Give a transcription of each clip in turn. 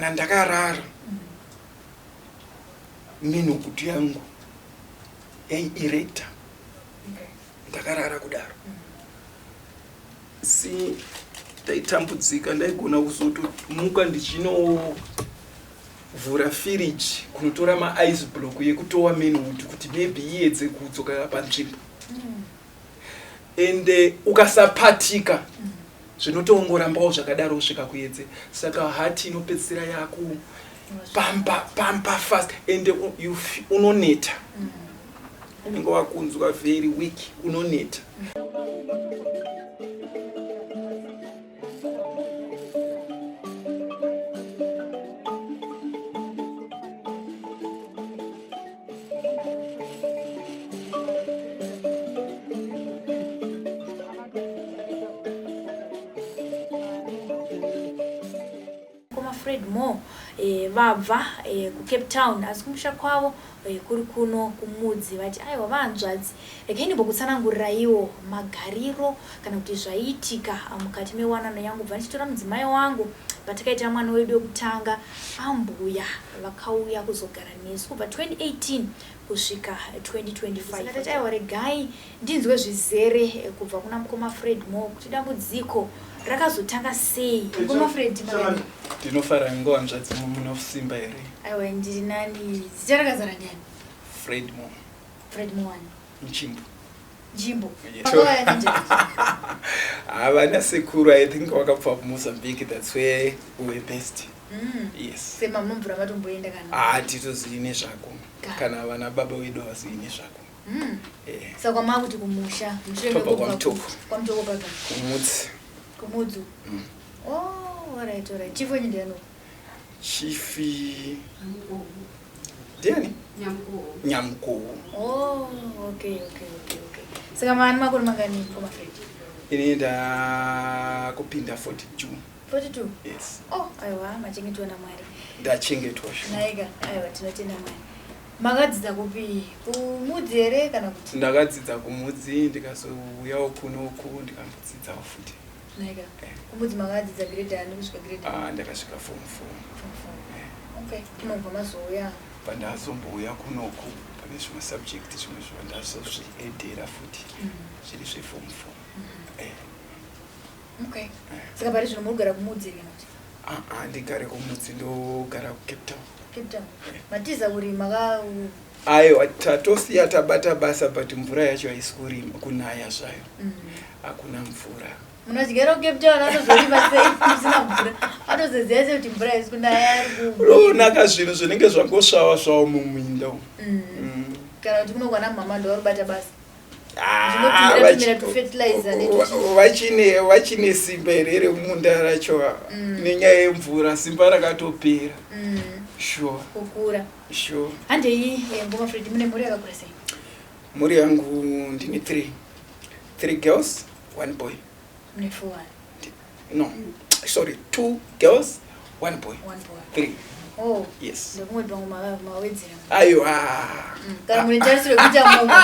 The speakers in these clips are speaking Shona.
Kana ndakarara minhukutu yangu yaierecta ndakarara kudaro. Si ndaitambudzika, ndaigona kuzotomuka ndichinovhura firiji kunotora maice block yekutowa manhood kuti maybe iyedze kudzoka panzvimbo. Ende ukasapatika zvinotongorambawo zvakadaro kusvika kuyedze, saka hati inopedzisira yaku pampa pampa fast, ende unoneta, unenge wakunzwa very weak, unoneta. Mukoma Fred Moore vabva kuCape Town asi kumusha kwavo kuri kuno kuMudzi, vati aiwa vahanzvadzi, regai ndimbokutsananguriraiwo magariro kana kuti zvaiitika mukati mewanano yangu kubva ndichitora mudzimai wangu patakaita mwana wedu wekutanga. Ambuya vakauya kuzogara nesu kubva 2018 kusvika 2025. Saka tati aiwa regai ndinzwe zvizere kubva kuna mukoma Fred Moore kuti dambudziko rakazotanga sei. Mukoma Fred, makadii? Ndinofara ngo hanzvadzi, munosimba here? Aiwa, ndiri nani. Zita rakazara ndiani? Fred Moore. Fred Moore. Nchimbo. Nchimbo. Yes. Makauya nenjani? Havana sekuru, I think wakabva kuMozambique, that's where we were best. Yes. Sema munomvura matomboenda kana? Ah, titozivi nezvako. Ka. Kana vana baba wedu havazivi nezvako. Saka kwamakuti kumusha mushure Tobva mekubva kwaMutoko. KwaMutoko papa? Kumudzi. Kumudzi. Oh, alright, alright. Chief wenyu ndiani uko? Chief ndiani? Nyamukoho. Oh, okay. Saka maani makore mangani, mukoma Fred? Ini ndakupinda 42. 42? Yes. Oh, aiwa, machengetwa naMwari. Ndachengetwa sure. Naika, aiwa, tinotenda Mwari. Makadzidza kupi? Kumudzi here kana kuti? Ndakadzidza kuMudzi, ndikazouyawo kunoku ndikambodzidzawo futi. Naika. Kumudzi makadzidza grade ani kusvika grade? Ah, ndakasvika form 4. Form 4. Okay, kunobva mazouya. Pandazombouya kunoku pane zvimwe subject zvimwe zvandazozviedhera futi zviri zveform 4. Okay. Saka pari zvino muri kugara kuMudzi here kana kuti? Ah, ah, ndigare kuMudzi, ndogara kuCape Town. Cape Town. Matiza kurima ka? Aiwa, tatosiya tabata basa, but mvura yacho haisi kurima kunaya zvayo. Hakuna mvura. Munodyera kuCape Town, anozorima sei musina mvura? Anozoziva sei kuti mvura haisi kunaya ari ku Unoonaka zvinhu zvinenge zvangosvava zvavo muminda umu. Kana kuti kunokwana mama ndo varikubata basa. Ah, Zvinotumira tumira tufertilizer netuchi. Vachine simba here remunda racho nenyaya yemvura simba rakatopera. Sure. Kukura. Sure. Handei, Mukoma Fred, mune mhuri yakakura sei? Mhuri yangu ndine three. Three girls, one boy. Mune four. No, sorry, two girls, one boy. One boy. Three. Oh. Yes. Ndokumwe pangu mawedzera. Aiwa. Kana mune tarisiro yekuita mumwe.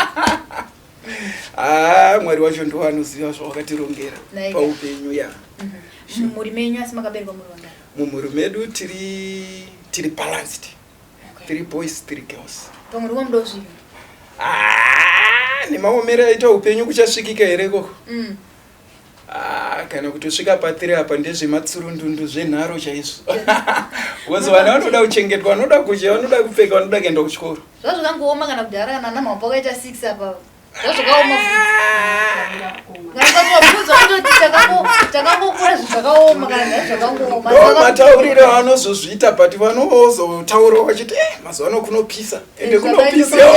Ah, Mwari wacho ndo anoziva zvawakatirongera Naika. paupenyu ya. Mumhuri menyu asi makaberekwa muri vangani? Mumhuri medu tiri balanced. Three boys, three girls. Pamwe ndiko muda kusvika. Ah, nemaomero aita upenyu kuchasvikika here ikoko? Ah, kana kutosvika pa3 apa ndezvematsurundundu zvenharo chaizvo. Because vana vanoda kuchengetwa, vanoda kudya, vanoda kupfeka, vanoda kuenda kuchikoro. Zvazvakangooma kana kudhara kana ana mhamha vakaita 6 apa. Zvazvakaoma. Kana ukatobvunza unototi takangokura zvinhu zvakaoma kana nhai zvakangooma. Ndo matauriro avanozozviita, but vanozotaurawo vachiti mazuva ano kunopisa. Ende kunopisawo.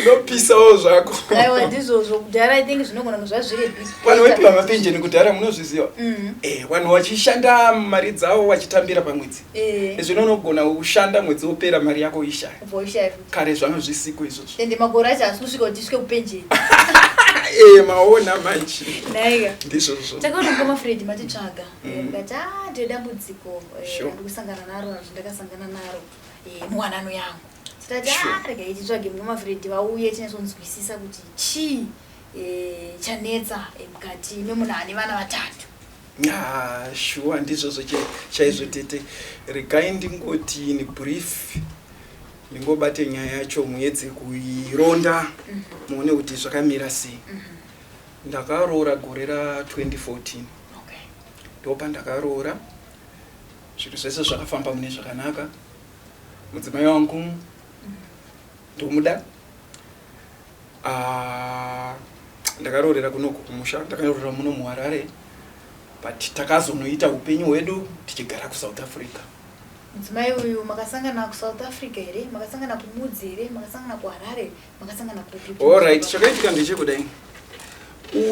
Kunopisawo zvako. Aiwa, ndizvozvo kudhara, I think zvinogona kunge zvazviri a bit Vanhu vaipiwa mapenjeni kudhara, munozviziva? Mm. Vanhu vachishanda mari dzavo vachitambira pamwedzi. Zvino unogona kushanda mwedzi wopera mari yako ishaya. Ubva ushaya futi. Kare zvanga zvisiko izvozvo. Ende makore acho haasi kusvika kuti tisvike kupenjeni. Maona manje. Naika. Ndizvozvo. Takaona mukoma Fred matitsvaga. Mukati ndine dambudziko randiri kusangana naro, randakasangana naro muwanano yangu. Tati regai titsvage mukoma Fred vauye tinyatsonzwisisa kuti chii chanetsa mukati memunhu ane vana vatatu. Ah, shuwa, ndizvozvo chaizvo tete. Regai ndingoti in brief, ndingobate nyaya yacho, muedze kuironda, muone kuti zvakamira sei. Ndakaroora gore ra2014. Ndopandakaroora, zvinhu zvese zvakafamba mune zvakanaka. Mudzimai wangu ndomuda. Ah, ndakaroorera kunoku kumusha, ndakaroorera muno muHarare, but takazonoita upenyu hwedu tichigara kuSouth Africa. Mudzimai uyu makasangana kuSouth Africa here? Makasangana kuMudzi here? Makasangana kuHarare? Makasangana kupi? Alright, chakaitika ndechekudai.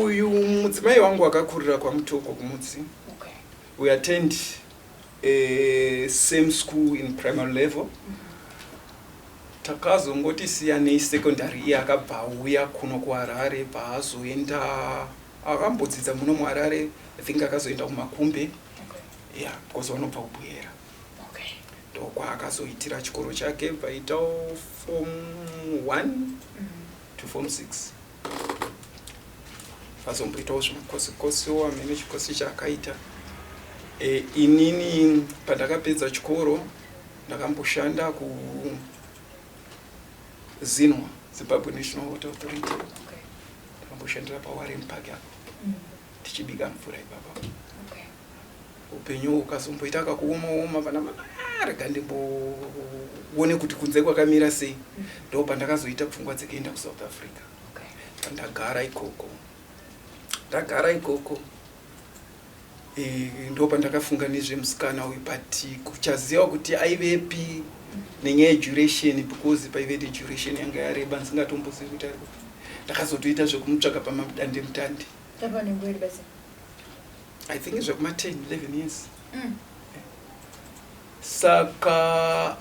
Uyu mudzimai wangu akakurira kwaMutoko, kuMudzi. We attend same school in primary level. Takazongoti siyanei secondary, iye akabva auya kuno kuHarare, bvaazoenda, akambodzidza muno muHarare. I think akazoenda kuMakumbe. Yeah, because vanobva kuBuhera. Ndokwaakazoitira chikoro chake, bvaitawo form 1 to form 6, azomboitawo zvimakosikosi amene chikosi chaakaita. Inini pandakapedza chikoro ndakamboshanda kuZINWA, Zimbabwe National Water Authority. Ndakamboshandira paWarren Park apo, tichibika mvura ipapo. Upenyu ukazomboita kakuomaoma, vana mama, rega ndimboone kuti kunze kwakamira sei. Ndo pandakazoita pfungwa dzekuenda kuSouth Africa. Pandagara ikoko, ndagara ikoko, ndo pandakafunga nezvemusikana uyu, but kuchaziva kuti aivepi nenyaya yeduration, because paive neduration yanga yareba, ndisingatombozivi kuti ari kupi. Ndakazotoita zvekumutsvaka pamadande mutande. Tapa nenguva iri basi? I think zvekuma 10 11 years. Saka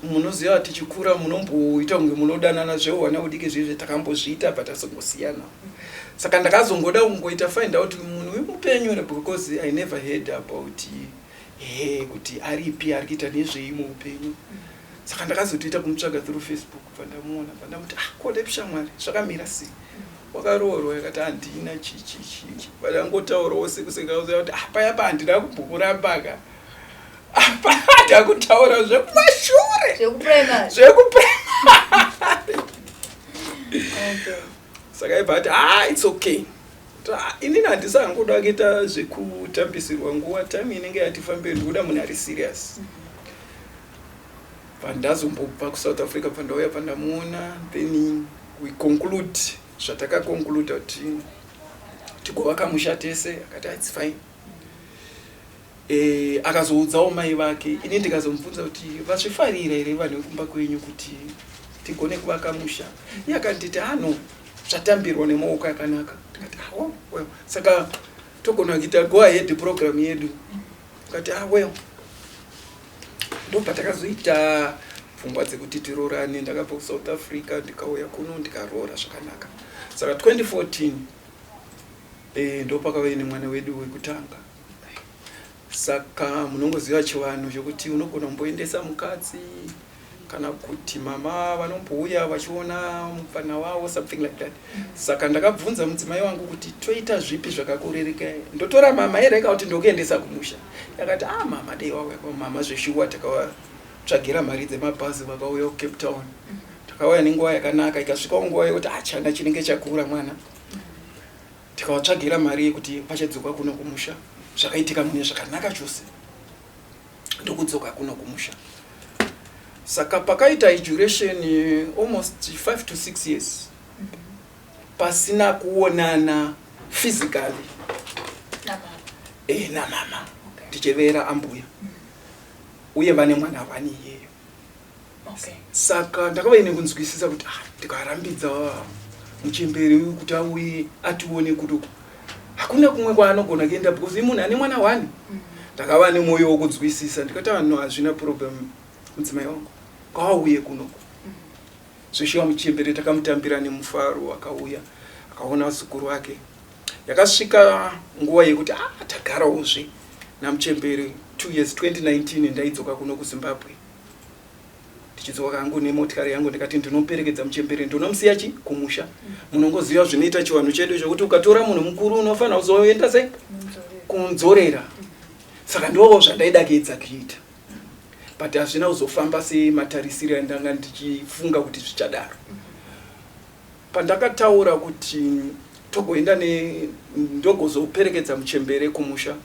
munoziva tichikura munomboita kunge munodanana zveuhwana udiki zvezve, takambozviita but azongosiyana. Saka ndakazongoda kungoita find out munhu uyu mupenyu here, because I never heard about he kuti aripi, ari kuita nezvei muupenyu. Saka ndakazotoita kumutsvaga through Facebook, bva ndamuona, bva ndamuti, "Ah, kolepi shamwari, zvakamira sei, wakaroorwa?" Yakati handina chichi chichi, but angotaurawo sekuseka kuti, "Ah, paya pa handina kumbokurambaka apa, ndakutaura zvekumashure." Zvekuprimary. Zvekuprimary. Saka ibva ati, "Ah, it's okay." Ah, inini handisangoda kuita zvekutambisirwa nguva, time inenge yatifambei, ndikuda munhu ari serious. Pandazombobva kuSouth Africa, pandauya, pandamuona, then we conclude zvatakaconcluda kuti tigovaka musha tese. Akati, "Ah, it's fine." Akazoudzawo mai vake. Ini ndikazomubvunza kuti vazvifarira here vanhu vekumba kwenyu kuti tigone kuvaka musha. Iye akanditi, "Ano zvatambirwa nemaoko akanaka." Ndikati, "Ah, well, well. Saka togona kuita go ahead program yedu." Akati, "Ah, well." Ndobva takazoita pfungwa dzekuti tiroorane. Ndakabva kuSouth Africa, ndikauya kuno, ndikaroora zvakanaka. Saka 2014 ndopakave nemwana wedu wekutanga. Saka munongoziva chivanhu chokuti unogona kumboendesa mukadzi, kana kuti mama vanombouya vachiona mupfana wavo, something like that. Saka ndakabvunza mudzimai wangu kuti toita zvipi zvakakurereka, ndotora mama here kana kuti ndokuendesa kumusha? Yakati, "Ah, mama dei wauya." Mama zveshuwa takavatsvagira mari dzemabhazi, vakauya kuCape Town. Takauya nenguva yakanaka, ikasvikawo nguva yekuti achana chinenge chakura mwana, tikavatsvagira mari yekuti vachadzoka kuno kumusha. Zvakaitika mune zvakanaka chose, ndokudzoka kuno kumusha. Saka pakaita duration almost 5 to 6 years pasina kuonana physically. Namama? Namama. Tichivera ambuya, uye vane mwana wani iyeyo. Saka ndakava ine kunzwisisa kuti, ah, ndikarambidza muchemberi uyu kuti auye atione kuduku, hakuna kumwe kwaanogona kuenda, because imunhu ane mwana wani. Ndakava nemwoyo wokunzwisisa, ndikati, "Ah, no, hazvina problem, mudzimai wangu ngaauye kunoku." Zveshuwa muchembere takamutambira nemufaro, akauya akaona vazukuru vake. Yakasvika nguva yekuti, ah, tagarawozve namuchembere 2 years. 2019 ndaidzoka kuno kuZimbabwe. Ndichidzoka kangu nemotikari yangu, ndikati ndinoperekedza muchembere, ndinomusiya chi kumusha. Munongoziva zvinoita chivanhu chedu chokuti ukatora munhu mukuru unofanira kuzoenda sei? Mudzorera. Kunzorera. Saka ndoo zvandaida kuedza kuita, but hazvina kuzofamba sematarisiro andanga ndichifunga kuti zvichadaro. Pandakataura kuti togoenda ne ndogozoperekedza muchembere kumusha,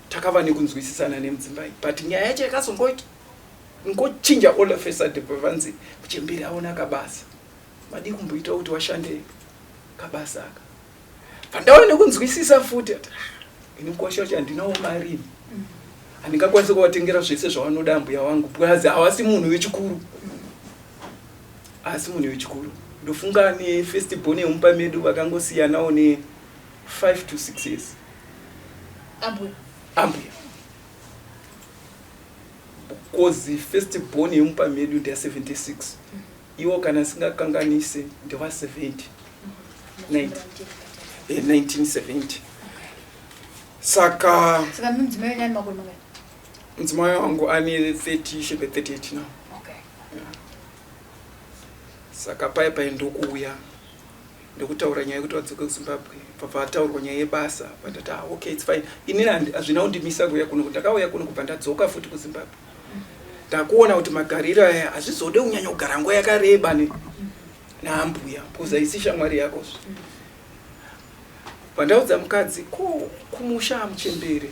takava nekunzwisisana nemudzimai, but nyaya yacho yakazongochinja all of a sudden pavanzi muchembere aona kabasa. Madii kumboita kuti washande kabasa aka? Pandava nekunzwisisa futi ati, "Ah, ini mukwasha wacho handinawo mari, handingakwanisi kuvatengera zvese zvavanoda ambuya wangu, because havasi munhu wechikuru, asi munhu wechikuru ndofunga nefirst born yemumba medu vakangosiyanawo ne 5 to 6 years. Ambuya? Ambuya, because first born yemumba medu ndeya 76, iwo kana singakanganise ndewa 70, 90, 1970. Saka Saka mudzimai wenyu ane makore mangani? Mudzimai wangu ane 30 shebe 38 now. Saka paya pai ndokuuya ndokutaura nyaya yekuti vadzoke kuZimbabwe, pabva ataurwa nyaya yebasa, vandati, "Ah, okay, it's fine." Inini hazvina kundimisa kuuya kuno. Ndakauya kuno kubva ndadzoka futi kuZimbabwe. Ndakuona kuti magariro aya hazvizode kunyanya kugara nguva yakareba naambuya, because haisi shamwari yakozve. Pandaudza mukadzi ko kumusha muchembere,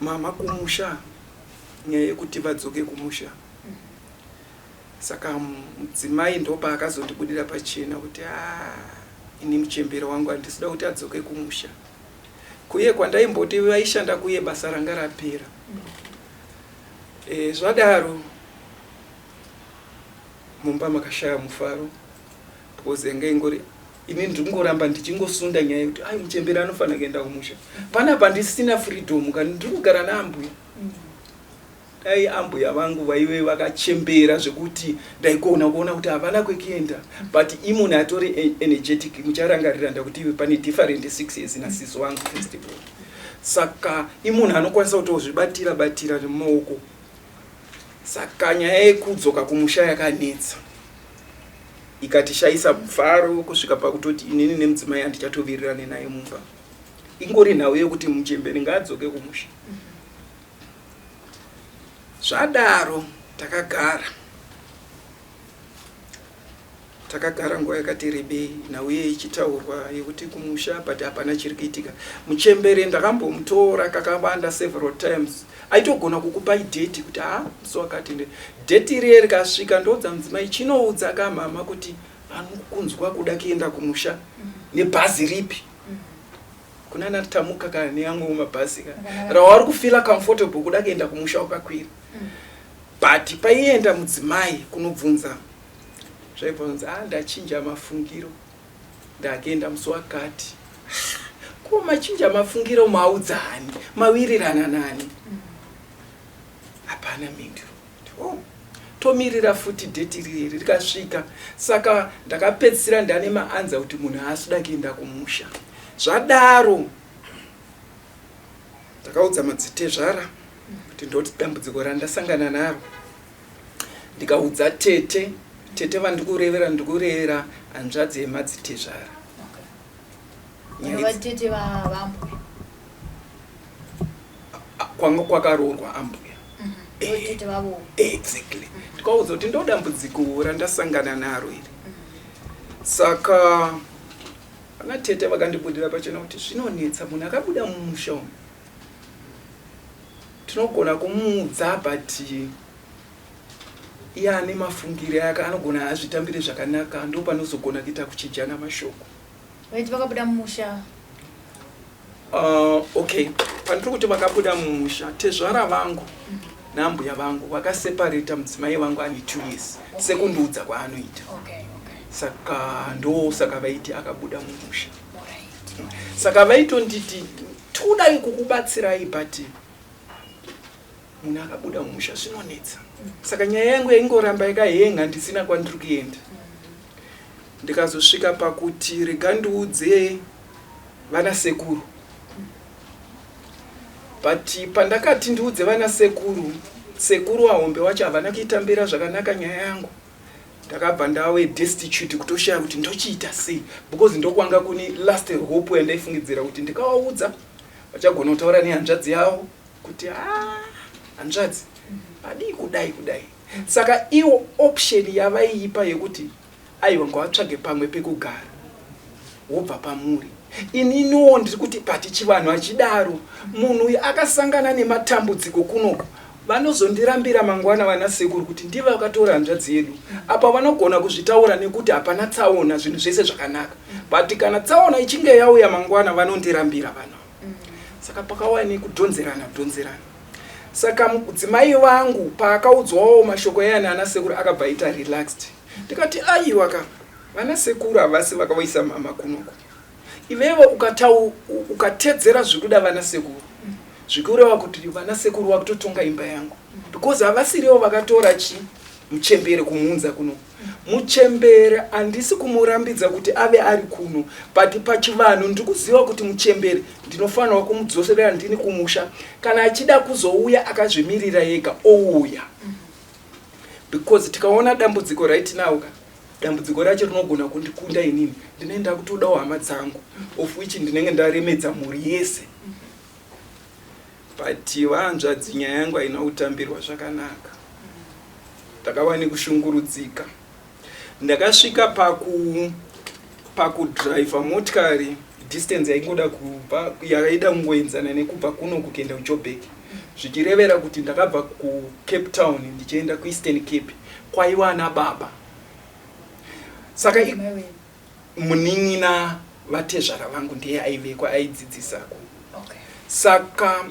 mama kumusha, nyaya yekuti vadzoke kumusha. Saka mudzimai ndopaakazondibudira pachena kuti, "A, ini muchembere wangu handisida kuti adzoke kumusha kuye kwandaimboti vaishanda kuye, basa ranga rapera." Zvadaro mumba makashaya mufaro, because yanga ingori ini ndiri kungoramba ndichingosunda nyaya yekuti ai, muchembere anofanira kuenda kumusha. Panapa ndisina freedom kana ndiri kugara naambuya. Dai ambuya vangu vaive vakachembera zvekuti ndaigona kuona kuti havana kwekuenda, but imunhu atori energetic. Mucharangarira ndakuti ive pane different 6 years nasisi wangu first born, saka imunhu anokwanisa kutozvibatira batira nemumaoko. Saka nyaya yekudzoka kumusha yakanetsa, ikatishayisa mufaro kusvika pakutoti inini nemudzimai handichatovirirane naye mumba. Ingori nhau yekuti muchemberi ngaadzoke kumusha. Zvadaro takagara nguva yakati rebei, nhau iye ichitaurwa yekuti kumusha, but hapana chiri kuitika. Muchembere ndakambomutora kakawanda, several times. Aitogona kukupai date kuti ha, musi wakati date riye rikasvika, ndoudza mudzimai, "Chinoudza kamama kuti vanokunzwa kuda kuenda kumusha nebhazi ripi?" Kuna natamuka kana neamwewo mabhazi ka ravari kufeela comfortable kuda kuenda kumusha wakakwira. But paienda mudzimai kunobvunza, zvaibvunza, "A, ndachinja mafungiro, ndakuenda musi wakati." Ko machinja mafungiro maudzani? Mawirirana nani? Hapana mhinduro. Oh, tomirira futi date riri rikasvika. Saka ndakapedzisira ndane maanza kuti munhu haasida kuenda kumusha. Zvadaro ndakaudza madzitezvara kuti ndoti dambudziko randasangana naro. Ndikaudza tete. Tete vandikurevera, ndikurevera hanzvadzi yemadzitezvara. Vanova tete vambuya? Kwanga kwakaroorwa ambuya. Ndo tete vavo. Exactly. Ndikaudza kuti ndo dambudziko randasangana naro iri. Saka vana tete vakandibudira pachena kuti zvinonetsa, munhu akabuda mumusha umu tinogona kumuudza, but iye ane mafungiro ake, anogona azvitambire zvakanaka, ndo panozogona kuita kuchinjana mashoko. Vaiti vakabuda mumusha? Okay, pandiri kuti vakabuda mumusha, tezvara vangu naambuya vangu vakaseparata mudzimai vangu ane 2 years, sekundiudza kwaanoita. Saka ndo saka vaiti akabuda mumusha. Saka vaitonditi todai kukubatsirai, but munhu akabuda mumusha zvinonetsa. Saka nyaya yangu yaingoramba yakahenga, ndisina kwandiri kuenda. Ndikazosvika pakuti rega ndiudze vana sekuru, but pandakati ndiudze vana sekuru, sekuru wahombe wacho havana kuitambira zvakanaka nyaya yangu. Ndakabva ndave destitute, kutoshaya kuti ndochiita sei, because ndokwanga kune last hope yandaifungidzira kuti ndikavaudza vachagona kutaura nehanzvadzi yavo kuti, "Ah, hanzvadzi, adii kudai kudai." Saka iwo option yavaiipa yekuti aiwa, ngavatsvage pamwe pekugara, wobva pamuri. Ininiwo ndiri kuti pati chivanhu achidaro, munhu uyu akasangana nematambudziko kunoko, vanozondirambira mangwana vana sekuru kuti ndive vakatora hanzvadzi yedu. Apa vanogona kuzvitaura nekuti hapana tsaona, zvinhu zvese zvakanaka, but kana tsaona ichinge yauya mangwana, vanondirambira vanhu. Saka pakauya nekudhonzerana dhonzerana. Saka mudzimai vangu paakaudzwawo mashoko ayani ana sekuru, akabva aita relaxed. Ndikati, "Aiwa ka, vana sekuru havasi vakavaisa mama kunoko. Ivevo ukatedzera zviri kuda vana sekuru, zvikureva kuti vana sekuru vakutotonga imba yangu, because havasirivo vakatora chi muchembere kumuunza kuno. Muchembere handisi kumurambidza kuti ave ari kuno, but pachivanhu ndiri kuziva kuti muchembere ndinofanirwa kumudzoserera ndini kumusha. Kana achida kuzouya akazvimirira ega, ouya, because tikaona dambudziko right now ka, dambudziko racho rinogona kundikunda inini. Ndinenge ndakutodawo hama dzangu, of which ndinenge ndaremedza mhuri yese." But vahanzvadzi, nyaya yangu haina kutambirwa zvakanaka. Ndakava nekushungurudzika. Ndakasvika pakudhiraivha motikari distance yaingoda kubva, yaida kungoenzana nekubva kuno kuenda kuJoburg, zvichirevera kuti ndakabva kuCape Town ndichienda kuEastern Cape kwaiva nababa. Saka munin'ina vatezvara vangu ndiye aivekwa, aidzidzisako. Saka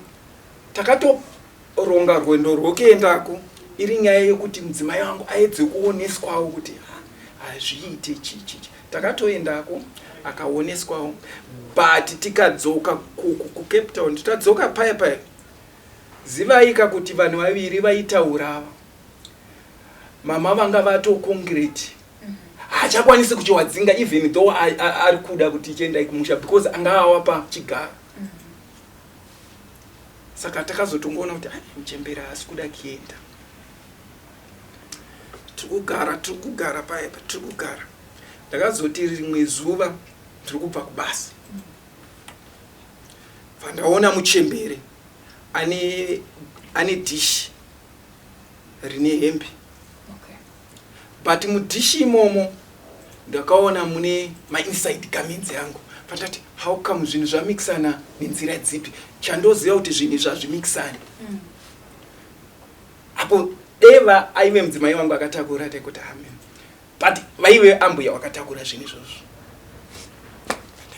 takatoronga rwendo rwokuendako, iri nyaya yekuti mudzimai wangu aedze kuoneswawo kuti hazviite chichichi. Takatoendako, akaoneswawo, but tikadzoka kuCape Town. Tadzoka paya paya, zivaika kuti vanhu vaviri vaitaura ava, mama vanga vatocongrat, haachakwanisi kuchiwadzinga, even though ari kuda kuti chiendai kumusha, because anga awapa chigaro. Saka takazotongoona kuti ai, muchembere haasi kuda kuenda. Tiri kugara, tiri kugara paya, tiri kugara. Ndakazoti rimwe zuva ndiri kubva kubasa, bva muchembere ane dhishi rine hembe, but mudhishi imomo ndakaona mune mainside garments yangu. Pandati, "How come? Zvinhu zvamixana nenzira dzipi?" Chandoziva kuti zvinhu izvi hazvimixani. Apo deva aive mudzimai wangu akatakura, taikuti amen, but vaive ambuya wakatakura zvinhu izvozvo.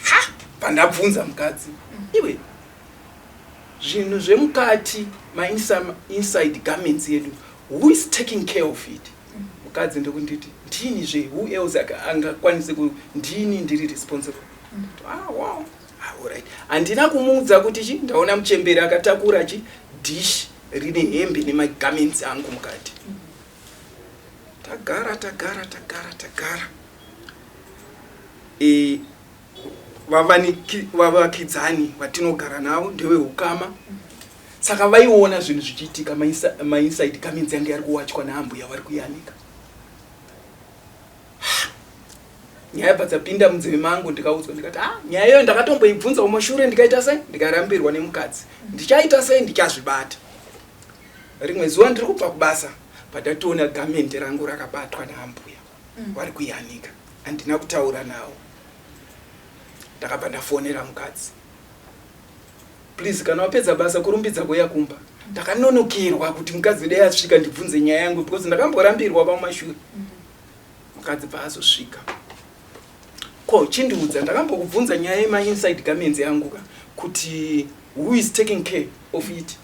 Ha, pandabvunza mukadzi, "Iwe, zvinhu zvemukati, mainside garments yedu, who is taking care of it?" Mukadzi ndokunditi, "Ndini zve, who else angakwanise ku? Ndini ndiri responsible." Ah, wow. Ah, alright. Handina kumuudza kuti chi ndaona muchembere akatakura chi dish rine hembe nemagarments angu mukati. Tagara, tagara, tagara, tagara. Vavakidzani vatinogara navo ndeveukama, saka vaiona zvinhu zvichiitika, mainside garments yange yari kuwachwa naambuya, vari kuyanika. Nyaya bva dzapinda munzeve mangu, ndikaudzwa, ndikati, "Ah, nyaya iyoyo ndakatomboibvunza kumashure, ndikaita sei, ndikarambirwa nemukadzi. Ndichaita sei? Ndichazvibata." Rimwe zuva ndiri kubva kubasa, pandatoona garment rangu rakabatwa naambuya, vari kuyanika. Handina kutaura navo, ndakabva ndafonera mukadzi, "Please, kana wapedza basa, kurumbidza kuuya kumba." Ndakanonokerwa kuti mukadzi dai asvika ndibvunze nyaya yangu, because ndakamborambirwa pamashure. Mukadzi paazosvika, "Ko, chindiudza, ndakambokubvunza nyaya yemainside garments yangu ka, kuti who is taking care of it?"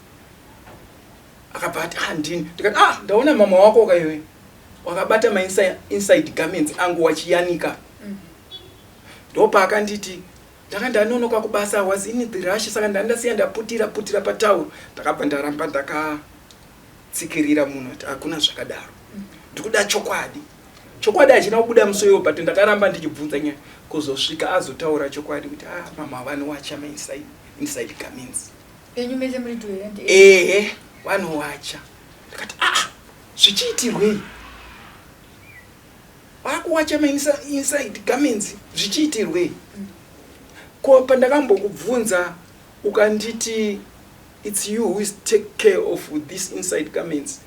Akabva ati, "Ah, ndini." Ndikati, "Ah, ndaona mama wako kaiwe wakabata mainside garments angu wachiyanika." Ndopaakanditi, "Ndanga ndanonoka kubasa, was in the rush, saka ndandasiya ndaputira putira patauro." Ndakabva ndaramba ndakatsikirira munhu ati hakuna zvakadaro, ndikuda chokwadi. Chokwadi hachina kubuda musi iwo, but ndakaramba ndichibvunza nyaya kuzosvika azotaura chokwadi kuti, "Ah, mama vanowacha mainside garments." Penyu mese muri two here? Ehe, vanowacha. Ndikati, "Ah, zvichiitirwei?" Vakuwacha mainside garments zvichiitirwei? Ko pandakambokubvunza ukanditi it's you who is take care of this inside garments,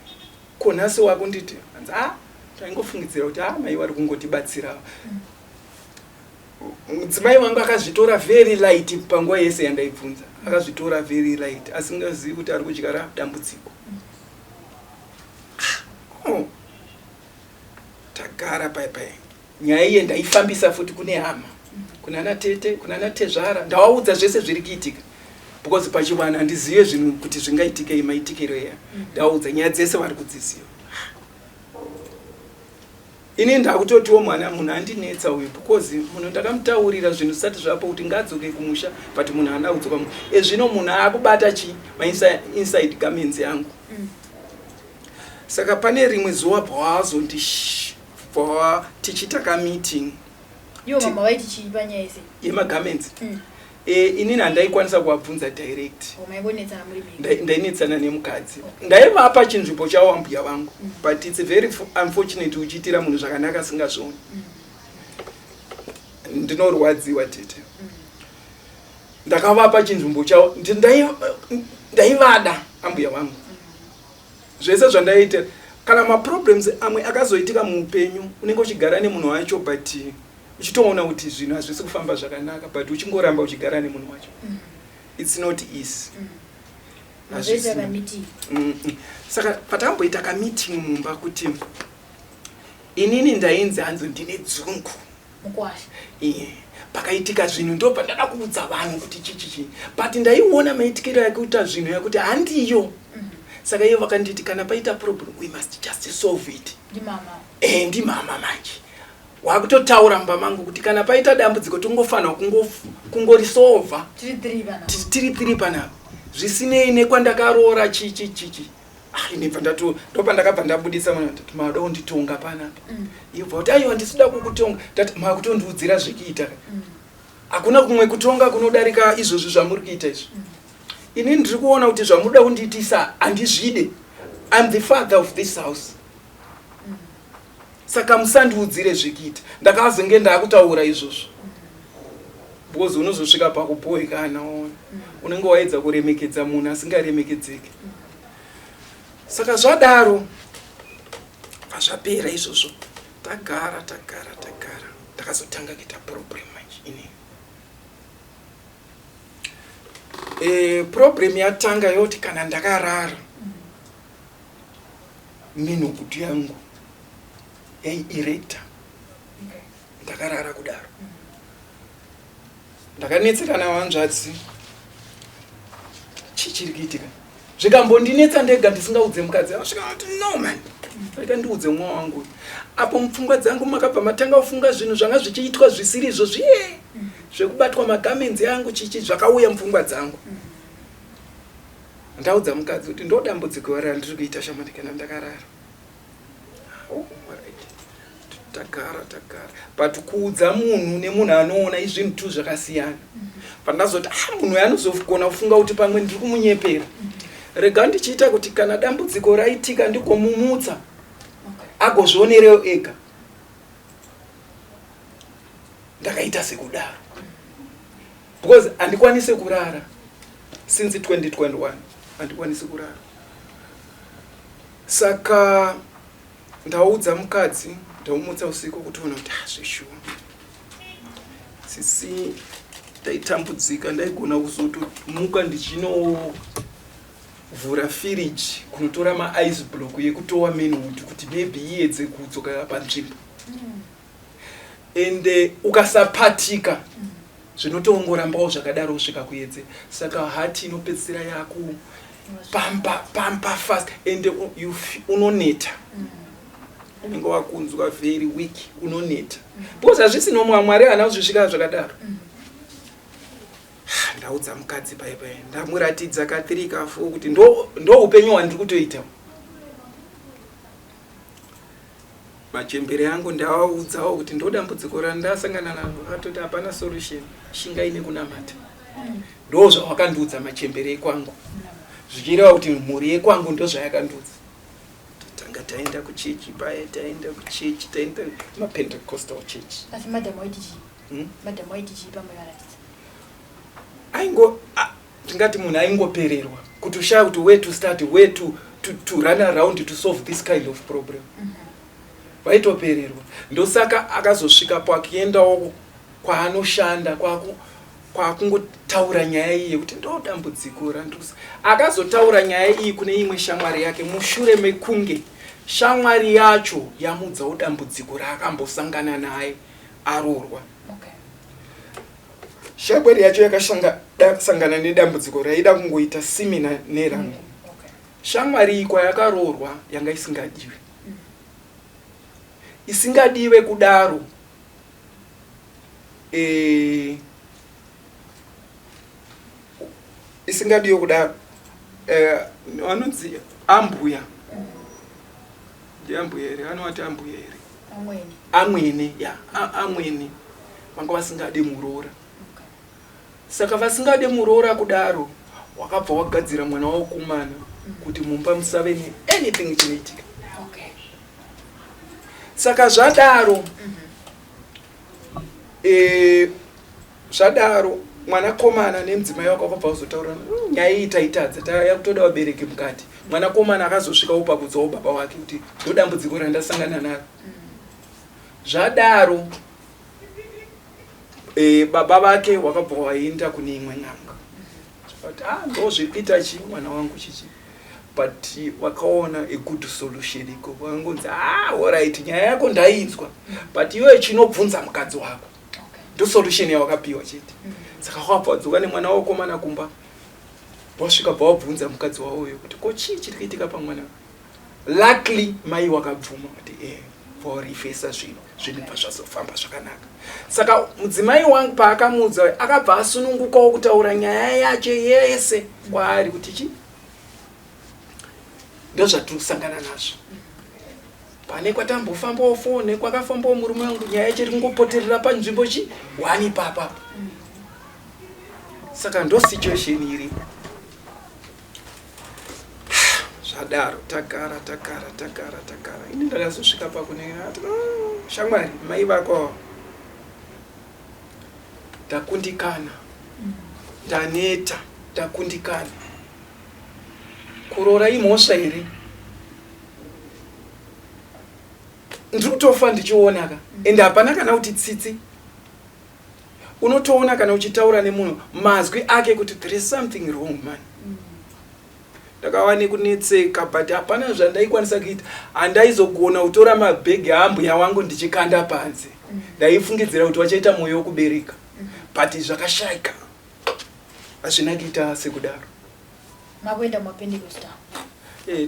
ko nhasi wakunditi hanzi, ah, taingofungidzira kuti, ah, mai vari kungotibatsira. Mudzimai wangu akazvitora very light panguva yese yandaibvunza, akazvitora very light, asingazivi kuti ari kudyara dambudziko. Oh. Tagara pai pai, nyaya iye ndaifambisa futi kune hama, kuna tete, kuna tezvara. Ndavaudza zvese zviri kuitika because pachivanhu handizive zvinhu kuti zvingaitikei maitikiro eya. Ndavaudza nyaya dzese, vari kudziziva. Ini ndakutotiwo mwana munhu andinetsa uyu because munhu ndakamutaurira zvinhu zvisati zvapo kuti ngaadzoke kumusha, but munhu haana kudzoka. Ezvino munhu aakubata chi mainside garments yangu. Saka pane rimwe zuva pawazondish pawa tichiita kameeting. Ivo mama vaiti chii panyaya ese? Yemagarments? Inini handaikwanisa kuvabvunza direct. Oh, maingonetsana muri mhiri? Ndainetsana nemukadzi. Ndaivapa chinzvimbo chavo ambuya vangu, but it's very unfortunate uchiitira munhu zvakanaka asingazvioni. Ndinorwadziwa, tete. Ndakavapa chinzvimbo chavo. Ndaivada ambuya vangu, zvese zvandaita. Kana maproblems amwe akazoitika muupenyu, unenge uchigara nemunhu wacho but uchitoona kuti zvinhu hazvisi kufamba zvakanaka, but uchingoramba uchigara nemunhu wacho. It's not easy. Mazoita kameeting? Saka patamboita kameeting mumba kuti inini ndainzi hanzi ndine dzungu. Mukwasha. Iye pakaitika zvinhu ndobva ndada kuudza vanhu kuti chichichi, but ndaiona maitikiro ekuita zvinhu yakuti handiyo. Saka ivo vakanditi kana paita problem, we must just solve it. Ndimama? E, ndimama. Manje wakutotaura mumba mangu kuti kana paita dambudziko tingofanira kungorisolva. Tiri three panapa. Tiri three panapa, zvisinei nekwandakaroora, chichi chichi. Ah, inibva ndato ndopandakabva ndabudisa mwana, ndati mada kunditonga panapa. Ibva kuti aiwa, ndisida kukutonga. Ndati makutondiudzira zvekuita. Hakuna kumwe kutonga kunodarika izvozvi zvamuri kuita izvi. Ini ndiri kuona kuti zvamuda kundiitisa handizvide. I'm the father of this house, saka musandiudzire zvekuita. Ndakazenge ndaakutaura izvozvo because unozosvika pakubhoekana, waona, unenge waedza kuremekedza munhu asingaremekedzeki. Saka zvadaro, pazvapera izvozvo, tagara tagara tagara, ndakazotanga kuita problem manje inini. Problem yatanga yoti kana ndakarara, minhukutu yangu yaierecta. Ndakarara kudaro, ndakanetsekana, hanzvadzi, chii chiri kuitika? Zvikambondinetsa ndega ndisingaudze mukadzi. Asvika ati, "No man, rega ndiudze mwa wangu." Apo mupfungwa dzangu makabva matanga kufunga zvinhu zvanga zvichiitwa zvisiri izvo zviye zvekubatwa magarments yangu, chichi zvakauya mupfungwa dzangu. Ndaudza mukadzi kuti ndo dambudziko randiri kuita, shamwari, kana ndakarara. Oh, alright. Tagara tagara, but kuudza munhu nemunhu anoona izvinhu tu zvakasiyana. Pandazoti, ah, munhu uyu anozogona kufunga kuti pamwe ndiri kumunyepera, rega ndichiita kuti kana dambudziko raitika ndigomumutsa agozvionerewo ega. Ndakaita sekudaro because handikwanisi kurara since 2021, handikwanisi kurara. Saka ndaudza mukadzi, ndaumutsa usiku kutoona kuti, ah, zveshuwa sisi ndaitambudzika. Ndaigona kuzotomuka ndichinovhura firiji kunotora maice block yekutowa manhood kuti maybe iyedze kudzoka panzvimbo. Ende ukasapatika zvinotongorambawo zvakadaro kusvika kuedze. Saka heart inopedzisira yaku pampa pampa fast, ende unoneta, unenge wakunzwa very weak, unoneta because hazvisi nomwe. Mwari haana kuzvisvika zvakadaro. Ndaudza mukadzi pai pai, ndamuratidza ka3 ka4 kuti ndo upenyu hwandiri kutoita. Machembere angu ndavaudzawo kuti ndo dambudziko randasangana naro. Vakatoti hapana solution, shingai nekunamata. Ndo zvavakandiudza machembere ekwangu, zvichireva kuti mhuri yekwangu ndo zvayakandiudza. Tatanga. Taenda kuchechi paya, taenda kuchechi, taenda maPentecostal church. Asi madhamu waiti chii? Madhamu waiti chii pamaivaratidza? Aingo tingati munhu aingopererwa kuti ushaya kuti where to start, where to run around to solve this kind of problem. Vaitopererwa. Ndosaka akazosvikapo akiendawo kwaanoshanda, kwakungotaura nyaya iyi yekuti ndo dambudziko randikusa. Akazotaura nyaya iyi kune imwe shamwari yake mushure mekunge shamwari yacho yamudzawo dambudziko raakambosangana naye aroorwa. Shamwari yacho yakasangana nedambudziko raida kungoita similar nerangu. Shamwari iyi kwayakaroorwa yanga isingadiwe, isingadiwe kudaro, isingadiwe kudaro, vanonzi ambuya, ndiambuya here? Anovati ambuya here? Amwene. Amwene, ya, amwene vanga vasingade muroora. Saka vasingade muroora kudaro, wakabva wagadzira mwana wakomana kuti mumba musave neanything chinoitika. Saka zvadaro, zvadaro mwanakomana nemudzimai wake wakabva vazotaura, nyaya iyi taitadza, takutoda vabereki mukati." Mwanakomana akazosvikawo pakudzawo baba wake kuti ndo dambudziko randasangana naro. Zvadaro, baba vake wakabva waenda kune imwe n'anga, but ah, ndo zviri kuita chi mwana wangu chichi, but wakaona a good solution iko. Vakangonzi, "Ah, alright, nyaya yako ndainzwa, but iwe chinobvunza mukadzi wako." Ndo solution yawakapiwa chete. Saka wakabva wadzoka nemwana wakomana kumba, wasvika bva wabvunza mukadzi wavoyo kuti ko chii chiri kuitika pamwana. Luckily mai wakabvuma kuti vorifesa zvinhu, zvinhu bva zvazofamba zvakanaka. Saka mudzimai wangu paakamuudza, akabva asunungukawo kutaura nyaya yacho yese kwaari kuti chi ndozvatiri kusangana nazvo, pane kwatambofambawo fo nekwakafambawo murume wangu, nyaya yacho iri kungopoterera panzvimbo chi one ipapa. Saka ndo situation iripo. Zvadaro tagara, tagara, tagara, tagara. Ini ndakazosvika pakune ati, shamwari, mai vako ndakundikana, ndaneta, ndakundikana. Kuroora imhosva here? Ndiri kutofa ndichiona ka, ende hapana kana kuti tsitsi. Unotoona kana uchitaura nemunhu mazwi ake kuti there is something wrong, man." Ndakava nekunetseka, but hapana zvandaikwanisa kuita. Handaizogona kutora mabhegi aambuya wangu ndichikanda panze. Ndaifungidzira kuti vachaita mwoyo wokubereka, but zvakashayika, hazvina kuita sekudaro. Makuenda mumaPentecostal?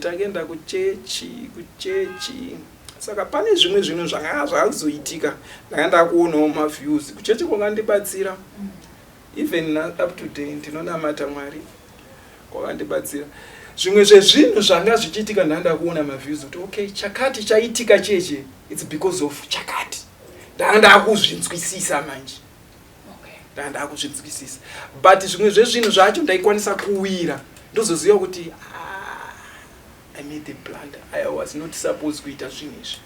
Takaenda kuchechi, kuchechi. Saka pane zvimwe zvinhu zvanga zvazoitika. Ndanga ndakuonawo maviews. Kuchechi kwakandibatsira. Even up to day ndinonamata Mwari, kwakandibatsira. Zvimwe zvezvinhu zvanga zvichiitika, ndanga ndakuona maviews kuti okay, chakati chaitika cheche, it's because of chakati. Ndanga ndakuzvinzwisisa manje. Ndanga ndakuzvinzwisisa, but zvimwe zvezvinhu zvacho ndaikwanisa kuwira ndozoziva kuti, ah, I made a blunder, I was not supposed kuita zvinhu izvi.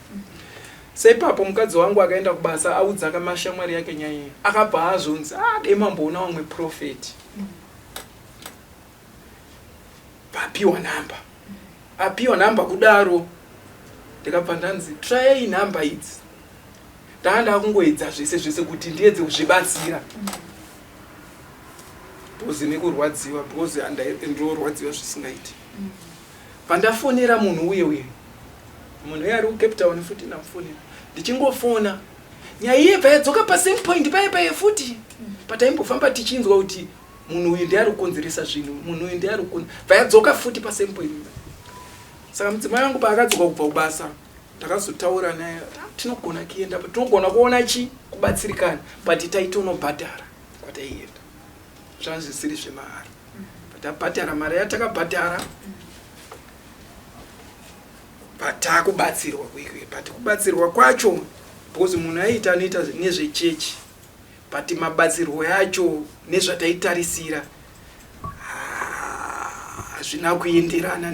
Seipapo mukadzi wangu akaenda kubasa, audza kamashamwari yake nyaya iyi, akabva azonzi, "Ah, dai mamboona vamwe prophet." Papiwa nhamba, apiwa nhamba kudaro, ndikabva ndanzi, "Tryai nhamba idzi." Ndanga ndakungoedza zvese zvese kuti ndiedze kuzvibatsira because nekurwadziwa, because ndorwadziwa zvisingaiti. Pandafonera munhu uye uye, munhu uye ari kuCape Town futi, ndamufonera, ndichingofona nyaya iye bva yadzoka pasame point paye paye futi pataimbofamba tichinzwa kuti munhu uyu ndiye ari kukonzeresa zvinhu, munhu uyu ndiye ari bva yadzoka futi pasame point. Saka mudzimai wangu paakadzoka kubva kubasa, ndakazotaura naye, "Ah, tinogona kuenda, tinogona kuona chi kubatsirikana," but taitonobhadhara kwataienda, zvanga zvisiri zvemahara. Patabhadhara mari yatakabhadhara, patakubatsirwa kwekwe, but kubatsirwa kwacho, because munhu aiita anoita nezvechechi, but mabatsirwo yacho nezvataitarisira, ah, hazvina kuenderana.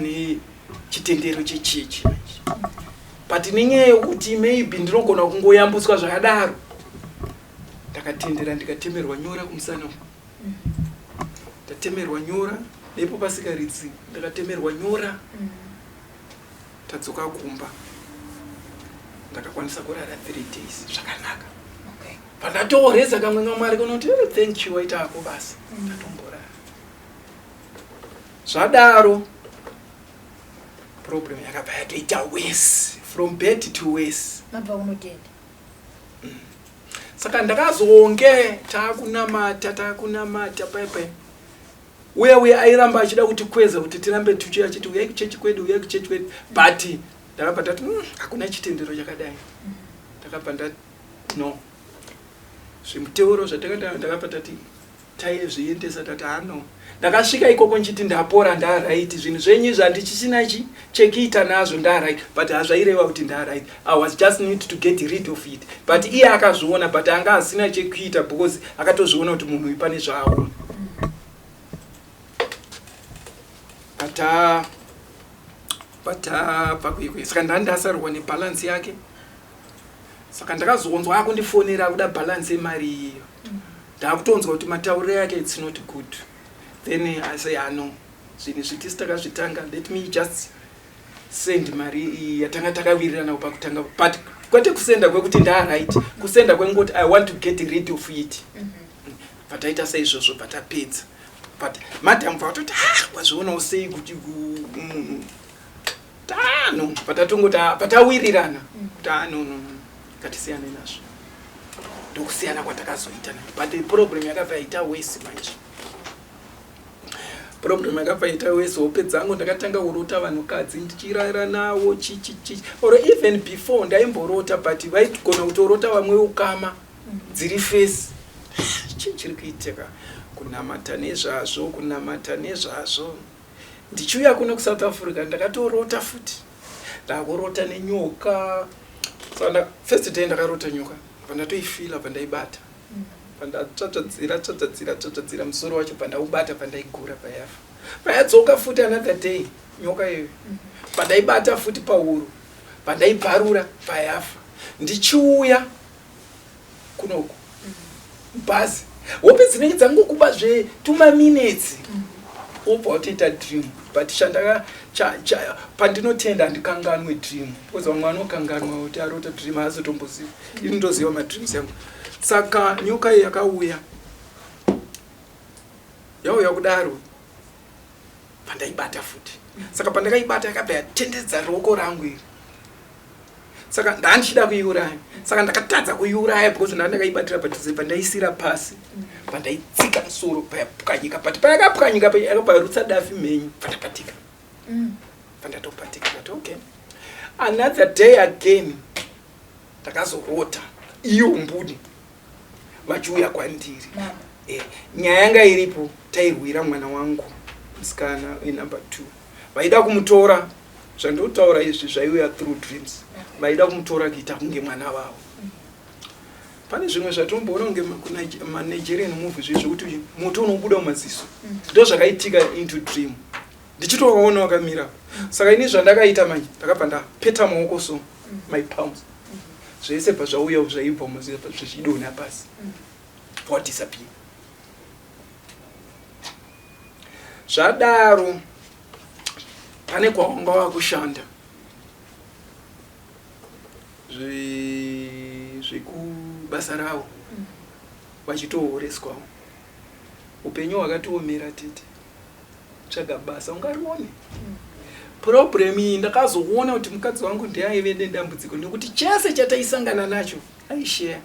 Chitendero chechechi manje, but nenyaya yekuti maybe ndinogona kungoyambutswa zvakadaro, ndakatendera, ndikatemerwa nyora kumusana uku. Ndatemerwa nyora nepo pasikaridzi, ndakatemerwa nyora. Tadzoka kumba, ndakakwanisa kurara 3 days zvakanaka. Pandatoreza kamwe kamwari kunoti, "Eh, thank you, waitako basa." Ndatomborara zvadaro, problem yakabva yatoita worse, from bad to worse. Mabva kunotenda. Saka ndakazonge taakunamata, taakunamata paipai, uye uye airamba achida kutikweza kuti tirambe tuchi, achiti, "Uyai kuchechi kwedu, uyai kuchechi kwedu." But ndakabva ndati, hakuna chitendero chakadai." Ndakabva ndati no, zvimuteuro zvatakata, ndakabva tati taizviendesa, tati hano. Ndakasvika ikoko nchiti ndapora, ndaright, zvinhu zvenyu izvi handichichina chi chekuita nazvo, ndaright. But hazvaireva kuti ndaright. I was just need to get rid of it. But iye akazviona, but anga asina chekuita because akatozviona kuti munhu uyu pane zvaaona. Patabva kuikwe, saka ndandasarwa nebalance yake. Saka ndakazonzwa akundifonera akuda balance yemari iyo. Ndakutonzwa kuti matauriro yake, it's not good. Then I say, "Ano, zvinhu zvitisi takazvitanga, let me just send mari iyi yatanga takawirirana pakutanga." But kwete kusenda kwekuti ndaright, kusenda kwengoti I want to get rid of it. Pataita saizvozvo, patapedza, but madam vatoti, "Ah, wazvionawo sei kuti munhu tano?" Patatongoti, ah, patawirirana kuti, "Ah, no, no, no, ngatisiyane nazvo." Ndokusiyana kwatakazoita nayo. But the problem yakabva yaita worse manje, problem yakabva yaita worse. Hope dzangu, ndakatanga kurota vanhukadzi ndichirara nawo, chichichi, or even before ndaimborota, but vaigona kutorota vamwe ukama dziri face. Chii chiri kuitika? Kunamata nezvazvo, kunamata nezvazvo. Ndichiuya kuno kuSouth Africa, ndakatorota futi, ndakurota nenyoka. Saka first day ndakarota nyoka, pandatoifila, pandaibata, pandatsvatsvadzira, tsvatsvadzira, tsvatsvadzira musoro wacho, pandaubata, pandaigura, payafa. Payadzoka futi another day nyoka iyoyo, pandaibata futi pahuro, pandaibvarura, payafa. Ndichiuya kunoku bhazi, hope dzinenge dzangokuba zvetumaminutes, wobva watoita dream. But chandaka pandinotenda, handikanganwe dream, because vamwe vanokanganwa kuti arota dream, haazotomboziva. Ini ndoziva madreams yangu. Saka nyoka iyi yakauya, yauya kudaro, pandaibata futi. Saka pandakaibata, yakabva yatendedza ruoko rangu iri. Saka ndandichida kuiuraya, saka ndakatadza kuiuraya because ndaa ndakaibatira padhuze. Pandaisira pasi, pandaitsika musoro, payapwanyika. But payakapwanyika, yakabva yarutsa dafi mhenyu, pandapatika. Pandatopatika, ndati okay. Another day again, ndakazorota iyo mbudi vachiuya kwandiri. Mama. Eh, nyaya yanga iripo, tairwira mwana wangu musikana wenumber 2, vaida kumutora. Zvandotaura izvi zvaiuya through dreams. Vaida kumutora kuita kunge mwana wavo. Pane zvimwe zvatomboona kunge maNigerian movie, zvi zvekuti moto unobuda mumaziso. Ndo zvakaitika into dream, ndichitovaona wakamira. Saka ini zvandakaita manje, ndakabva ndapeta maoko, so my palms, zvese bva zvauya, zvaibva mumaziso zvichidonha pasi, wadisappear. Zvadaro, pane kwawanga wakushanda zvekubasa ravo, vachitohoreswawo. Upenyu hwakatiomera tete, tsvaga basa ungarione. Problem iyi ndakazoona kuti mukadzi wangu ndiaive nedambudziko, nekuti chese chataisangana nacho aisheya,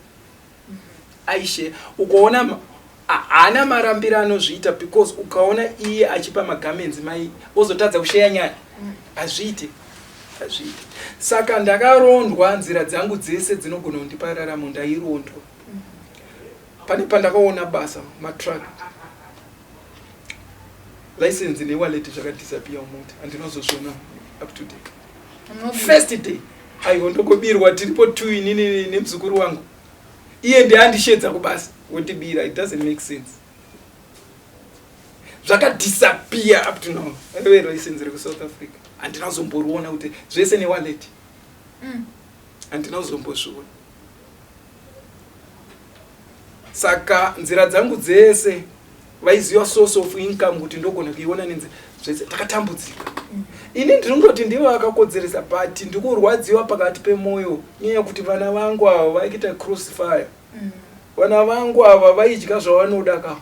aisheya. Ukaona haana marambiro anozviita, because ukaona iye achipa magarments mai, ozotadza kusheya nyaya, hazviite, hazviite. Saka ndakarondwa nzira dzangu dzese dzinogona kundipa raramo, ndairondwa. Pane pandakaona basa, matruck license newallet zvakadisappear mumota, handinozozviona up to day. First day, aiwa, ndokobirwa. Tiripo two, inini nemuzukuru wangu. Iye ndiandishedza kubasa, wotibira. It doesn't make sense. Zvakadisappear up to now. Raive license rekuSouth Africa, handina kuzomboriona kuti zvese newallet. Handina kuzombozviona. Saka nzira dzangu dzese vaiziva source of income kuti ndogona kuiona nenzira zvese. Takatambudzika. Ini ndinongoti ndivo vakakodzeresa, but ndikurwadziwa pakati pemwoyo nyaya yekuti vana vangu ava vaikuita crossfire. Vana vangu ava vaidya zvavanoda ka.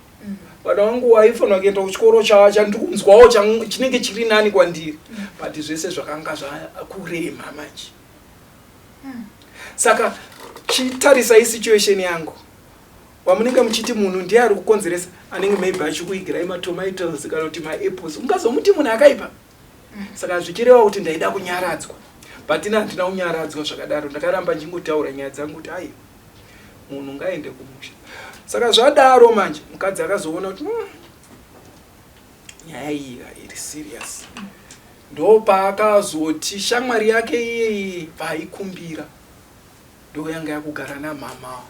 Vana vangu vaifanira kuenda kuchikoro chandikunzwawo chinenge chiri nani kwandiri, but zvese zvakanga zvakurema manje. Saka chitarisai situation yangu. Wamunenge muchiti munhu ndiye ari kukonzeresa, anenge maybe achikuigirai matomatoes kana kuti maapples, ungazomuti munhu akaipa. Saka zvichireva kuti ndaida kunyaradzwa, but ini handina kunyaradzwa zvakadaro. Ndakaramba ndichingotaura nyaya dzangu kuti ai, munhu ngaende kumusha. Saka zvadaro manje mukadzi akazoona kuti nyaya iyi iri serious. Ndopaakazoti shamwari yake iyeyi vaikumbira ndo yanga yakugara namama.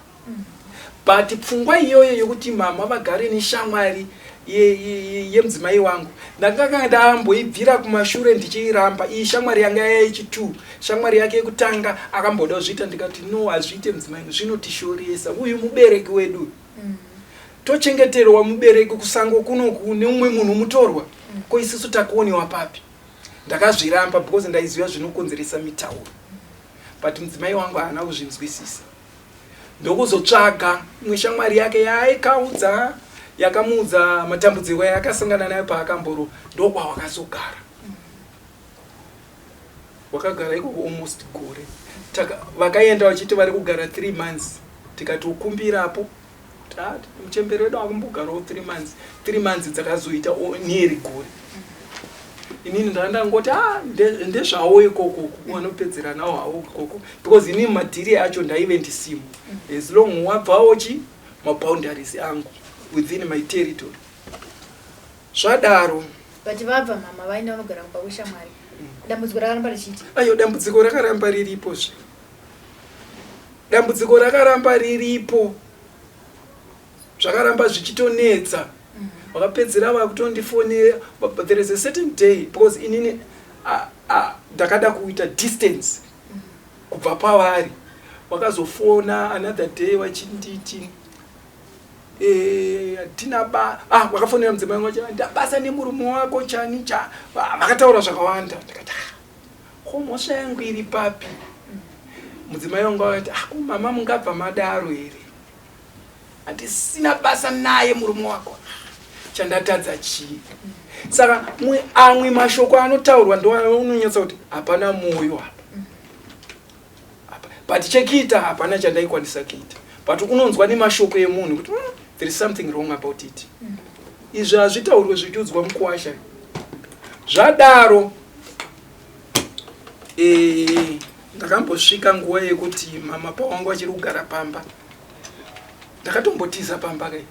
But pfungwa iyoyo yekuti mama vagare neshamwari yemudzimai wangu, ndakanga ndamboibvira kumashure ndichiiramba. Iyi shamwari yanga yayechi2, shamwari yake yekutanga akamboda kuzviita, ndikati no, hazviite mudzimai, zvinotishoresa, uyu mubereki wedu. Tochengeterwa mubereki kusango kunoku neumwe munhu mutorwa? Ko isusu takuoniwa papi? Ndakazviramba because ndaiziva zvinokonzeresa mitauro, but mudzimai wangu haana kuzvinzwisisa. Ndokuzotsvaga imwe shamwari yake yaaikaudza, yakamuudza matambudziko yaakasangana nayo paakamboro. Ndokwawakazogara, wakagara ikoko almost gore. Vakaenda vachiti vari kugara 3 months, tikatokumbirapo kuti ah, muchembere wedu akumbogarawo 3 months. 3 months dzakazoita nearly gore. Inini ndanga ndangoti ah, ndezvawo ikoko, wanopedzera nawo hawo ikoko, because inini madhiri acho ndaive ndisimo. As long wabvawo chi maboundaries angu within my territory, zvadaro. But vabva mama vaenda vanogara kumba kweshamwari, dambudziko rakaramba richiiti? Ayo, dambudziko rakaramba riripo zve. Dambudziko rakaramba riripo, zvakaramba zvichitonetsa. Vakapedzera vakutondifonera. But there is a certain day, because inini ndakada kuita distance kubva pavari. Vakazofona another day vachinditi hatina ba ah, vakafonera mudzimai wangu vachiti ndabasa nemurume wako chani cha vakataura zvakawanda. Ndikati ah, ko mhosva yangu iri papi? Mudzimai wangu akati ah, ko mama mungabva madaro here? Handisina basa naye murume wako, chandatadza chii? Saka amwe mashoko anotaurwa ndo unonyatsa kuti hapana mwoyo apa apa, but chekuita hapana chandaikwanisa kuita, but unonzwa nemashoko emunhu kuti there is something wrong about it. Izvi hazvitaurwe zvichiudzwa mukuwasha. Zvadaro ndakambosvika nguva yekuti mama pawangu vachiri kugara pamba, ndakatombotiza pamba kai,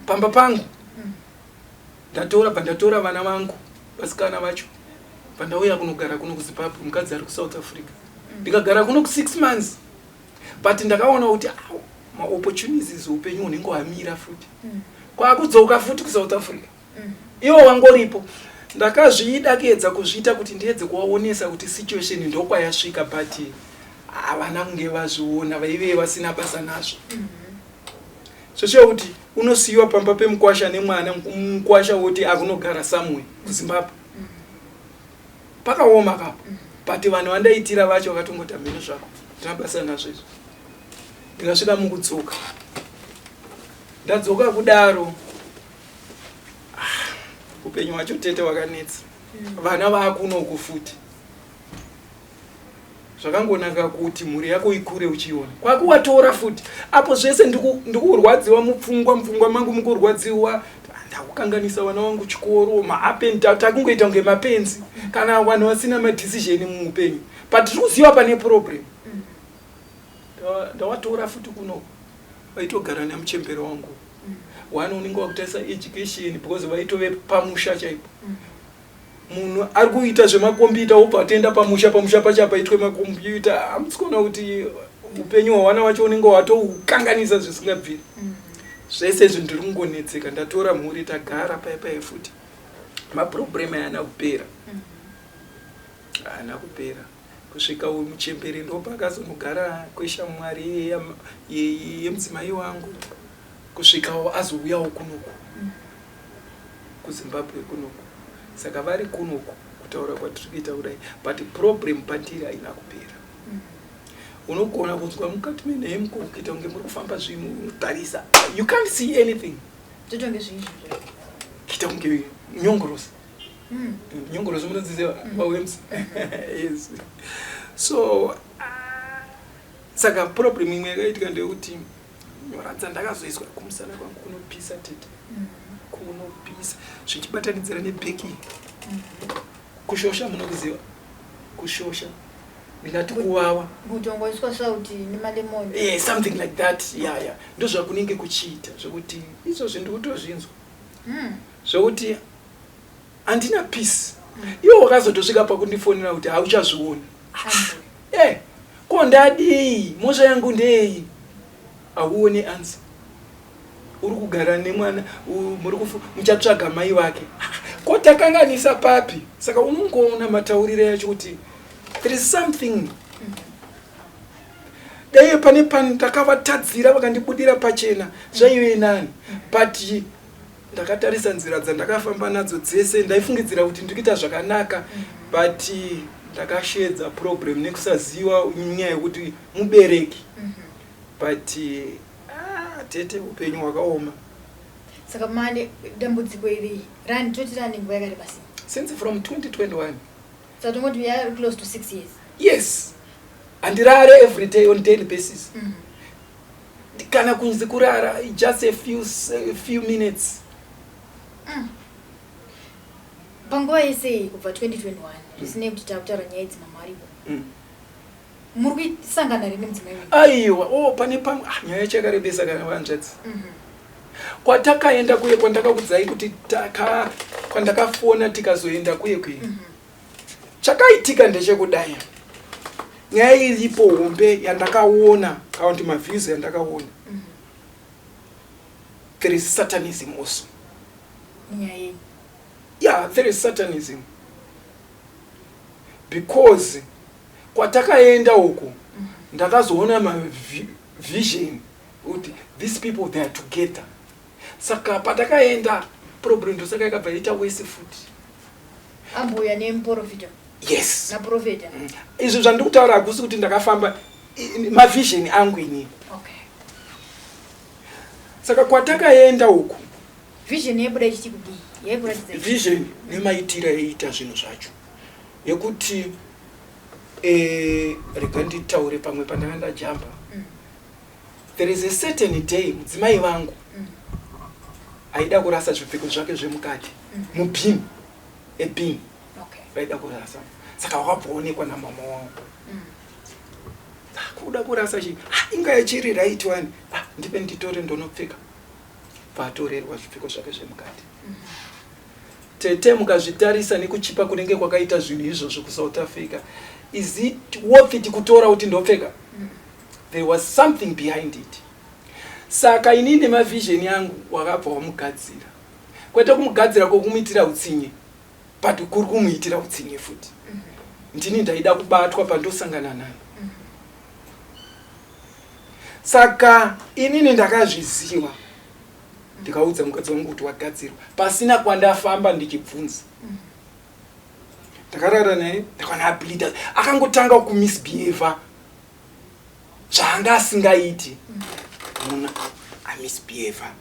pamba pangu. Ndatora, bva ndatora vana vangu vasikana vacho, bva ndauya kunogara kuno kuZimbabwe, mukadzi ari kuSouth Africa. Ndikagara kuno ku6 months, but ndakaona kuti au, maopportunities, upenyu hunenge hwamira futi. Kwakudzoka futi kuSouth Africa, ivo vangoripo. Ndakazviida kuedza kuzviita kuti ndiedze kuvaonesa kuti situation ndokwayasvika, but havana kunge vazviona, vaive vasina basa nazvo. Zveshuwa kuti unosiyiwa pamba pemukwasha nemwana, mukwasha woti akunogara somewhere kuZimbabwe, pakaoma kapo. But vanhu vandaitira vacho vakatongoti hameno zvako, ndina basa nazvo izvo. Ndikasvika mukudzoka, ndadzoka kudaro, ah, upenyu hwacho tete wakanetsa. Vana vaakunoku futi, zvakangonaka kuti mhuri yako ikure uchiona kwakuwatora futi apo zvese ndikurwadziwa mupfungwa, mupfungwa mangu mukurwadziwa. Ndakukanganisa vana vangu chikoro, maapen takungoita kunge mapenzi kana vanhu vasina madecision muupenyu, but tiri kuziva pane problem. Ndawatora futi kuno, vaitogara nemuchembere wangu. One unenge wakutarisa education, because vaitove pamusha chaipo. Munhu ari kuita zvemakombiyuta wobva atoenda pamusha, pamusha pacho apaitwe makombiyuta. Hamusi kuona kuti upenyu hwavana vacho unenge hwatoukanganisa zvisingabviri? Zvese izvi ndiri kungonetseka. Ndatora mhuri, tagara pai pai futi, maproblem haana kupera, haana kupera kusvika uyu muchembere ndopakazonogara kweshamwari yemudzimai wangu, kusvikawo azouyawo kunoku kuZimbabwe kunoku. Saka vari kunoku kutaura kwatiri kuita kudai, but problem pandiri haina kupera. Unogona kunzwa mukati menhemko kuita kunge muri kufamba zvinhu, unotarisa, you can't see anything. Totonge zvinhu. Kuita kunge nyongorosi. Nyongorosi munodziziva? Maworms, yes. So ah, saka problem imwe yakaitika ndeyekuti nyora dzandakazoiswa kumusana kwangu kunopisa, tete, kunopisa zvichibatanidzira neback. Kushosha, munokuziva kushosha, ndingati kuwawa. Kutongoiswa sauti nemalemoni. Yeah, something like that, yeah. Ndozvakunenge kuchiita zvokuti izvozvi ndikutozvinzwa zvokuti handina peace. Iwo wakazotosvika pakundifonera kuti hauchazvioni. Ambuya. Ko ndadii? Mhosva yangu ndei? Hauoni answer. Uri kugara nemwana, muri muchatsvaga mai vake. Ko takanganisa papi? Saka unongoona matauriro yacho kuti there is something. Dai pane pandakavatadzira vakandibudira pachena, zvaive nani, but ndakatarisa nzira dzandakafamba nadzo dzese, ndaifungidzira kuti ndiri kuita zvakanaka, but ndakashedza problem nekusaziva nyaya yekuti mubereki. But ah, tete, upenyu hwakaoma. Saka mane dambudziko iri rani, toti rani nguva yakareba sei? Since from 2021. Saka tongoti we are close to 6 years. Yes, handirare every day, on daily basis. Kana kunzi kurara, just a few minutes. Panguva yese iyi kubva 2021, zvisinei kuti takutaura nyaya idzi mama aripo, muri kusangana rini mudzimai wenyu? Aiwa, oh, pane pamwe, ah, nyaya yacho yakarebesa kana vanzvadzi. Kwatakaenda kuye kwandakakudzai kuti taka kwandakafona, tikazoenda kuye kuye, chakaitika ndechekudai. Nyaya iripo hombe yandakaona, kana kuti maviews yandakaona, there is satanism also. Nyaya yenyu? Yeah, there is satanism, because kwatakaenda uku ndakazoona mavision kuti these people, they are together. Saka patakaenda, problem ndosaka yakabva yaita wese futi. Ambuya nemuprofita? Yes. Naprofeta? Izvi zvandiri kutaura hakusi kuti ndakafamba, mavision angu inini. Saka kwatakaenda uku, Vision yaibuda ichiti kudii? Yaikuratidza ichi? Vision nemaitiro aiita zvinhu zvacho yekuti rega nditaure pamwe pandanga ndajamba. There is a certain day mudzimai vangu aida kurasa zvipfeko zvake zvemukati mubin, ebin vaida kurasa. Saka wakabvaonekwa namama wangu. Ah, kuda kurasa chii? Ah, inga yachiri right one. Ah, ndipe nditore ndonopfeka. Patorerwa zvipfeko zvake zvemukati, tete, mukazvitarisa nekuchipa kunenge kwakaita zvinhu izvozvo kuSouth Africa, is it worth it kutora kuti ndopfeka? There was something behind it. Saka inini nemavision yangu, wakabva wamugadzira, kwete kumugadzira kwokumuitira utsinye, but kuri kumuitira utsinye futi. Ndini ndaida kubatwa pandosangana naye. Saka inini ndakazviziva, ndikaudza mukadzi wangu kuti wagadzirwa, pasina kwandafamba ndichibvunza. Ndakarara naye, ndakaona ableeda, akangotanga kumisbehaver zvaanga asingaiti. Muna amisbehaver,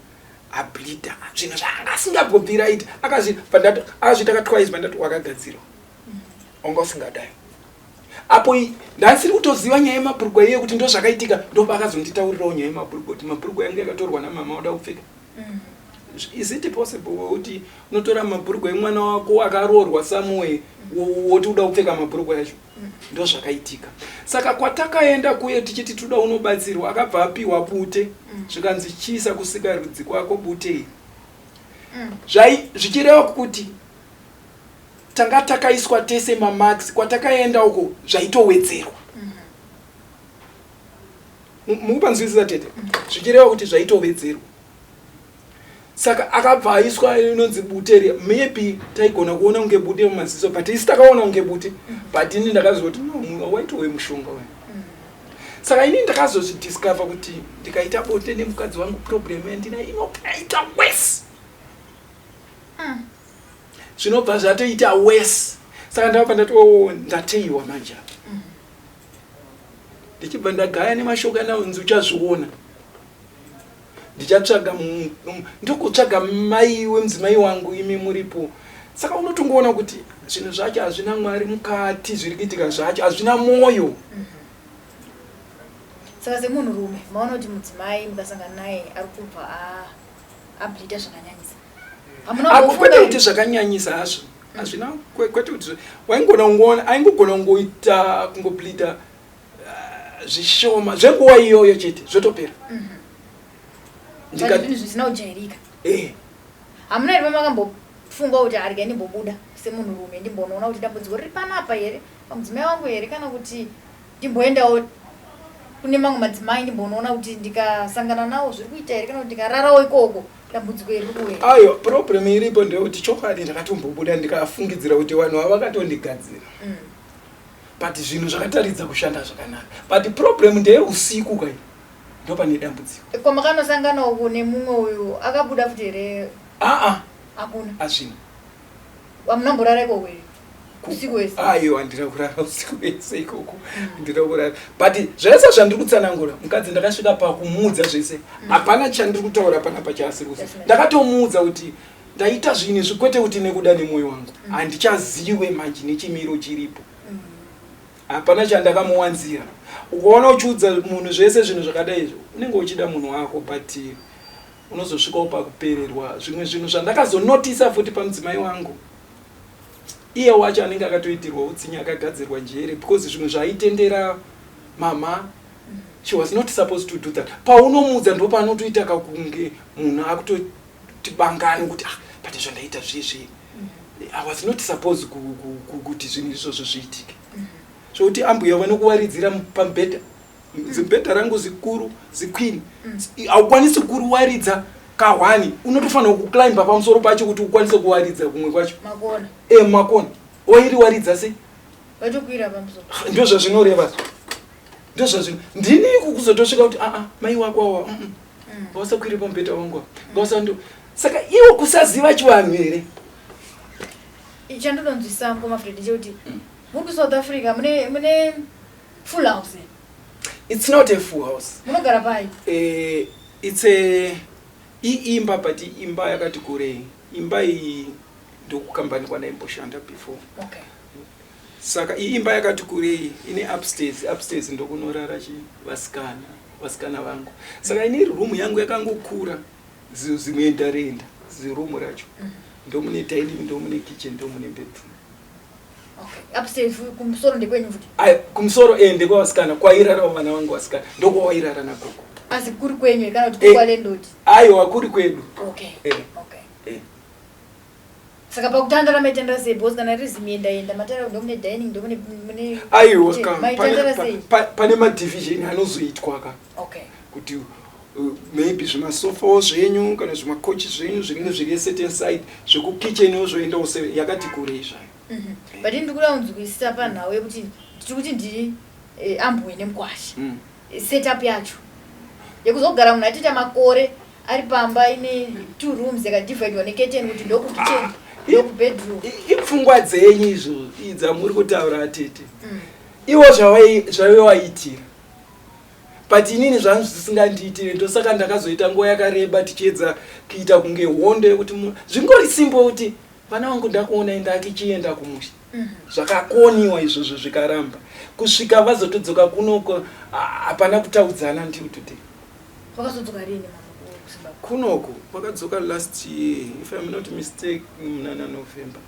ableeda zvinhu zvaanga asingambobvira aiti. Akazviita katwice, pandati wakagadzirwa, wanga usingadai. Apo ndasiri kutoziva nyaya yemabhurugwa iye kuti ndo zvakaitika. Ndopaakazonditaurirawo nyaya yemabhurugwa, kuti mabhurugwa yangu yakatorwa namama wada kupfeka. Is it possible kuti unotora mabhurugwa emwana wako akaroorwa somewhere, woti uda kupfeka mabhurugwa yacho? Ndo zvakaitika. Saka kwatakaenda kuye tichiti toda unobatsirwa, akabva apiwa bute, zvikanzi chiisa kusikarudzi kwako bute iri. Zvichireva kuti tanga takaiswa tese mamarks kwatakaenda uko, zvaitowedzerwa. Mukupanzwisisa, tete? Zvichireva kuti zvaitowedzerwa. Saka akabva aiswa inonzi bute riya. Maybe taigona kuona kunge bute mumaziso, but isi takaona kunge bute, but ini ndakaziva kuti no, waitowe mushonga uyu. Saka ini ndakazozvidiscover kuti ndikaita bonde nemukadzi wangu, problem yandina inoita worse. Zvinobva zvatoita worse. Saka ndakabva ndati, "Oh, ndateiwa manje apa." Ndichibva ndagaya nemashoko anaunzi, "Uchazviona, ndichatsvaga ndokutsvaga mai wemudzimai wangu imi muripo." Saka unotongoona kuti zvinhu zvacho hazvina Mwari mukati, zviri kuitika zvacho hazvina mwoyo. Saka semunhurume maona kuti mudzimai mukasangana naye ari kubva ableeda zvakanyanyisa, hamuna kumbofunga Kwete here? Kuti zvakanyanyisa hazvo hazvina, kwete kuti waingona kungoona aingogona kungoita kungobleeda zvishoma zvenguva iyoyo chete, zvotopera. But zvinhu zvisina kujairika. Eh. Hamuna here pamakambofunga kuti arya ndimbobuda semunhurume, ndimbonoona kuti dambudziko riri panapa here, pamudzimai wangu here, kana kuti ndimboendawo kune mamwe madzimai, ndimbonoona kuti ndikasangana nawo zviri kuita here, kana kuti ndikararawo ikoko dambudziko iri rikuuya? Ayo, problem iripo ndeyekuti chokwadi ndakatombobuda, ndikafungidzira kuti vanhu ava vakatondigadzira, but zvinhu zvakataridza kushanda zvakanaka, but problem ndeyeusiku kai, ndo pane dambudziko. Kwamakanosangana uku nemumwe uyu akabuda futi here? Aa. Hakuna? Hazvina. Hamunamborara ikoko here usiku wese? Ayo, handina kurara usiku wese ikoko, handina kurara, but zvese zvandiri kutsanangura, mukadzi ndakasvika pakumuudza zvese. Hapana chandiri kutaura panapa chaasiri kuziva. Ndakatomuudza kuti ndaita zvinhu izvi kwete kuti nekuda nemwoyo wangu, handichaziwe manje nechimiro chiripo. Hapana chandakamuwanzira. Ukaona uchiudza munhu zvese zvinhu zvakadai izvo, unenge uchida munhu wako, but unozosvikawo pakupererwa. Zvimwe zvinhu zvandakazonotisa futi pamudzimai wangu, iye wacho anenge akatoitirwa utsinye, akagadzirwa njere, because zvimwe zvaaitendera mama, she was not supposed to do that. Paunomuudza ndo paanotoita kakunge munhu akutoti bangani kuti, "Ah, but zvandaita zvezve, I was not supposed kuti zvinhu izvozvo zviitike." Zvokuti ambuya vanokuwaridzira pamubhedha, zibhedha rangu zikuru, ziqueen, haukwanisi kuruwaridza kahwani, unotofanira kuclimba pamusoro pacho kuti ukwanise kuwaridza kumwe kwacho. Makona. E, makona wairiwaridza sei? Vatokwira pamusoro. Ndo zvazvinoreva, ndo zvazvino ndiniku kuzotosvika kuti, "Aa, mai wako awa ngavasakwire pamubhedha wangu, ngavasando." Saka iwo kusaziva chivanhu here? Chandinonzwisa, mukoma Fred, ndechekuti muri kuSouth Africa, mune full house. It's not a full house. Munogara pai? It's a iimba, but imba yakati kurei. Imba iyi ndokukambani kwandaimboshandA before. Saka iimba yakati kurei, ine upstairs. Upstairs ndokunorara chi vasikana vangu. Saka ini room yangu yakangokura, zimuendarenda ziroom racho, ndomune dining, ndomune kitchen, ndomune bedroom. Okay, upstairs kumusoro ndekwenyu futi? Ai, kumusoro ndekwavasikana, kwairara vana vangu vasikana, ndokwawairara nagogo. Asi kuri kwenyu kana kuti kuri kwalandlord? Aiwa, kuri kwedu. Okay. Saka pakutandara maitandara sei? Because kana riri zimiendaenda, matara ndomune dining, ndomune mune Aiwa, kitchen. ka Maitandara sei? Pane madivision anozoitwa ka, kuti maybe zvimasofawo zvenyu kana zvimakochi zvenyu zvinenge zviri certain side, zvekukitchen zvoendawo yakati kurei zvayo. But ini ndikuda kunzwisisa panhau yekuti tiri kuti ndiri ambuye nemukwasha. Setup yacho yekuzogara munhu atoita makore ari pamba ine two rooms yakadivhaidwa necurtain kuti ndokukitchen, ndokubedroom. Ipfungwa dzenyu izvo idzamuri kutaura, tete. Iwo zvaivaitira, but inini zvangu zvisingandiitire. Ndosaka ndakazoita nguva yakareba tichiedza kuita kunge hondo yekuti zvingori simple kuti vana vangu ndakuona ndakichienda kumusha. Zvakakoniwa izvozvo, zvikaramba kusvika vazotodzoka kunoko. Hapana kutaudzana until today. Vakazodzoka rini mama kuZimbabwe? Kunoko vakadzoka last year, if I'm not mistake, munana November.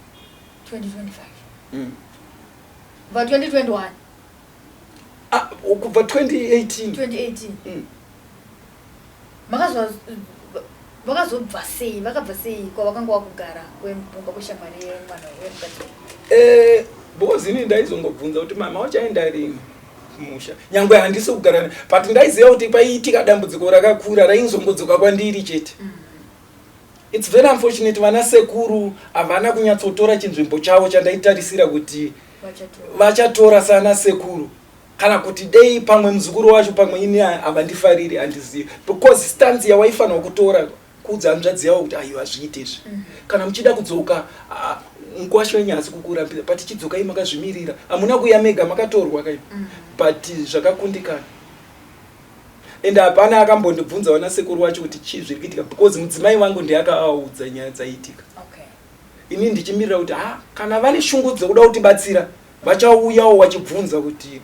2025? Kubva 2021? Ah, kubva 2018. 2018. Vakazobva sei, vakabva sei kwavakanga wakugara kwemumba kweshamwari yemwana wemukadzi? Because ini ndaizongobvunza kuti, "Mama wachaenda rini kumusha?" Nyangwe handisi kugara, but ndaiziva kuti paiitika dambudziko rakakura raizongodzoka kwandiri chete. It's very unfortunate, vana sekuru havana kunyatsotora chinzvimbo chavo chandaitarisira kuti vachatora sana sekuru, kana kuti dei pamwe muzukuru wacho, pamwe ini havandifariri, handizivi, because stance yawaifanirwa kutora kuudza hanzvadzi yavo kuti aiwa, zviite izvi. Kana muchida kudzoka, mukwasha wenyu haasi kukurambira, but chidzokai makazvimirira, hamuna kuya mega, makatorwa kai. But zvakakundikana, and hapana akambondibvunza vana sekuru wacho kuti chii zviri kuitika, because mudzimai wangu ndiye akavaudza nyaya dzaiitika. Ini ndichimirira kuti ha, kana vane shungu dzekuda kutibatsira, vachauyawo vachibvunza kuti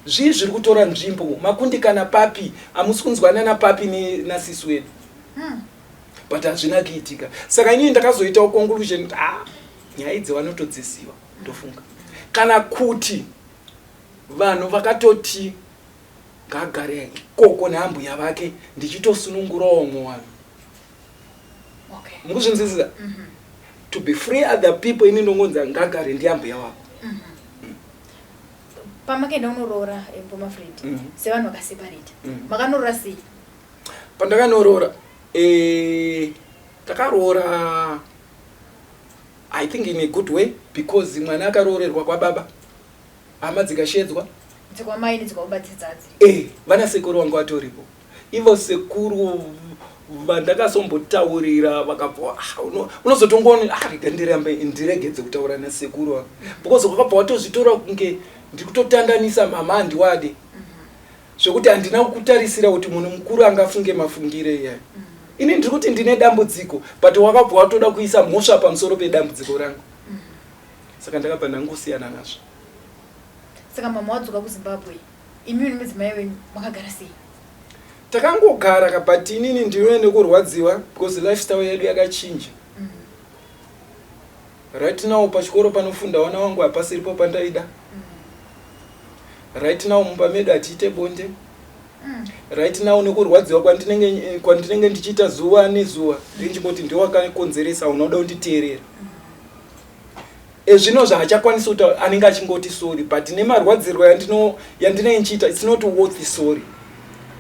zvii zviri kutora nzvimbo, makundikana papi, hamusi kunzwanana papi nasisi wedu. But hazvina kuitika. Saka inini ndakazoitawo conclusion kuti ha, nyaya idzi vanotodziziva, ndofunga, kana kuti vanhu vakatoti ngagare ikoko neambuya vake, ndichitosunungurawo mumwe vanhu. Mukuzvinzwisisa? To be free other people, ini ndongonzi ngagare ndiambuya wako. Pamakaenda unoroora, Mukoma Fred, sevanhu vakaseparata, makanoroora sei? Pandakanoroora, takaroora, I think, in a good way, because mwana akaroorerwa kwababa, hama dzikashedzwa. Dzekwamai nedzekwakubatsidzadzi? Vana sekuru vangu vatoripo, ivo sekuru vandakazombotaurira vakabva, ah, unozotongoona, ah, rega ndirambe ndiregedze kutaura nasekuru ava, because wakabva watozvitora kunge ndikutotandanisa mama, handiwade zvekuti handina kutarisira kuti munhu mukuru angafunge mafungire iyayo. Ini ndiri kuti ndine dambudziko, but wakabva watoda kuisa mhosva pamusoro pedambudziko rangu, saka ndakabva ndangosiyana nazvo. Saka mama wadzoka kuZimbabwe, imi nemudzimai wenyu makagara sei? Takangogara ka, but inini ndinove nekurwadziwa because lifestyle yedu yakachinja. Right now pachikoro panofunda vana vangu hapasiripo pandaida. Right now mumba medu hatiite bonde. Right now nekurwadziwa kwandinenge ndichiita zuva nezuva, ndinchingoti ndiwakakonzeresa, unoda kunditeerera. Ezvino zvaachakwanisi kuti anenge achingoti sorry, but nemarwadzirwo yandinenge ndichiita, it's not worth sorry,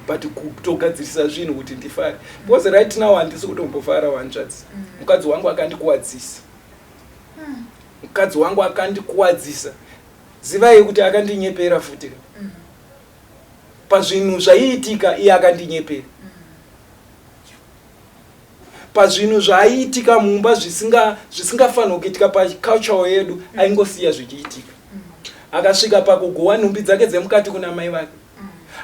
but kutogadzirisa zvinhu kuti ndifare, because right now handisi kutombofara, hanzvadzi. Mukadzi wangu akandikuwadzisa. Mukadzi wangu akandikuwadzisa. Zivai kuti akandinyepera futi pazvinhu zvaiitika. Iye akandinyepera pazvinhu zvaiitika mumba zvisingafanirwi kuitika paculture yedu, aingosiya zvichiitika. Akasvika pakugowa nhumbi dzake dzemukati kuna mai vake.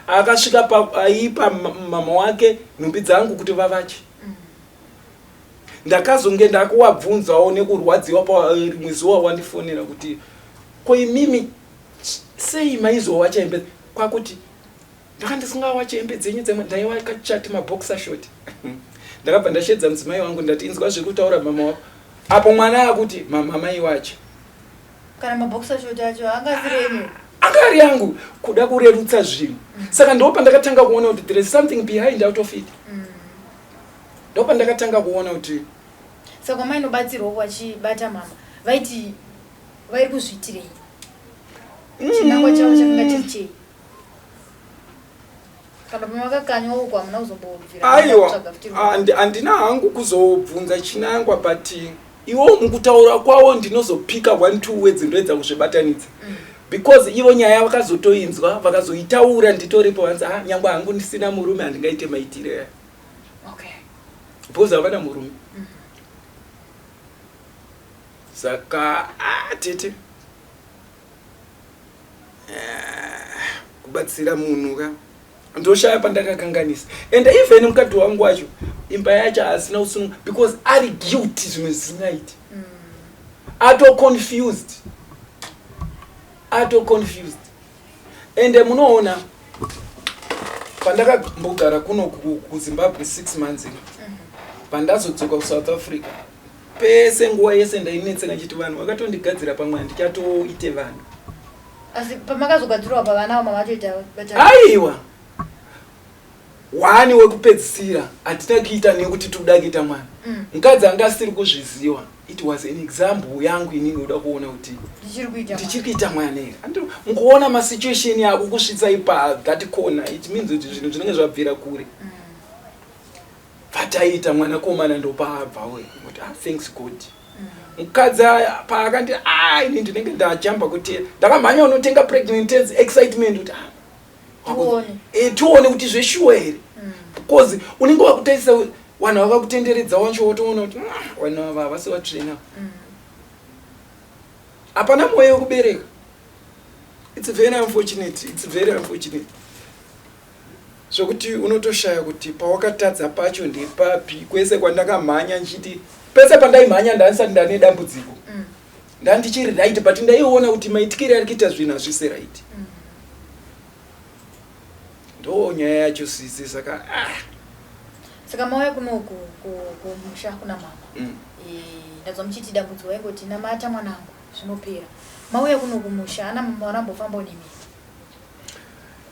Akasvika aipa mama wake nhumbi dzangu kuti vavache. Ndakazonge ndakuwabvunzawo nekurwadziwa parimwe zuva wandifonera kuti, "Ko imimi sei maizowacha hembe?" Kwakuti, "Ndaka ndisingawache hembe dzenyu dzemwe, ndaiwachati maboxer short." Ndakabva ndashedza mudzimai wangu, ndati, "Inzwa zviri kutaura mama wako apo." Mwana akuti, "Mama maiwacha." Kana maboxer short acho anga asiri enyu? Anga ari yangu, kuda kurerutsa zvinhu. Saka ndo pandakatanga kuona kuti there is something behind out of it. Ndo pandakatanga kuona kuti Saka mainobatsirwa vachibata mama, vaiti vari kuzviitirei? Chinangwa chavo chakanga chiri chei? Kana pamakakanywa uko, hamuna kuzombobvira Aiwa. kutsvaga futi Handina hangu kuzobvunza chinangwa, but iwo mukutaura kwavo ndinozopika one two words, ndoedza kuzvibatanidza, because ivo nyaya vakazotoinzwa, vakazoitaura nditoripo. Vanzi, "Ah, nyangwe hangu ndisina murume, handingaite maitire aya," because havana murume. Saka ah, tete, ah, kubatsira munhu ka, ndoshaya pandakakanganisa. And even mukadzi wangu wacho, imba yacho asina kusununga because ari guilty zvimwe zvisingaiti. Ato confused, ato confused. Ende munoona pandakambogara kuno kuZimbabwe 6 months ino, pandazodzoka kuSouth Africa, pese nguva yese ndainetseka nchiti vanhu vakatondigadzira, pamwe handichatoite vanhu. Asi pamakazogadzirwa pavana avo, mama vachoita? Aiwa, wani wekupedzisira hatina kuita nekuti tikuda kuita mwana. Mukadzi anga asiri kuzviziva. It was an example yangu inini uda kuona kuti ndichiri kuita mwana. Ndichiri kuita mwana here. Mukuona masituation ako kusvitsa ipa that corner, it means kuti zvinhu zvinenge zvabvira kure. Kwataita mwanakomana ndopaabva we kuti, ah, thanks God. Mukadzi paakandi, ah, ini ndinenge ndajamba kuti ndakamhanya unotenga pregnant test, excitement kuti, ah, Tione. Tione kuti zveshuwa here, because unenge wakutarisa vanhu vakakutenderedza wacho, wotoona kuti, "Ah, vanhu ava havasi vatsvena." Hapana mwoyo wekubereka. It's very unfortunate, it's very unfortunate, zvokuti unotoshaya kuti pawakatadza pacho ndepapi. Kwese kwandakamhanya ndichiti, pese pandaimhanya ndandisati ndane dambudziko, ndandichiri right, but ndaiona kuti maitikiri ari kuita zvinhu hazvisi right. Ndo nyaya yacho, sisi. Saka, ah. Saka mauya kuno kumusha kuna mama. Ndazwa muchiti dambudziko waingoti, "Namata mwanangu, zvinopera." Mauya kuno kumusha, ana mama vanambofambawo nemi?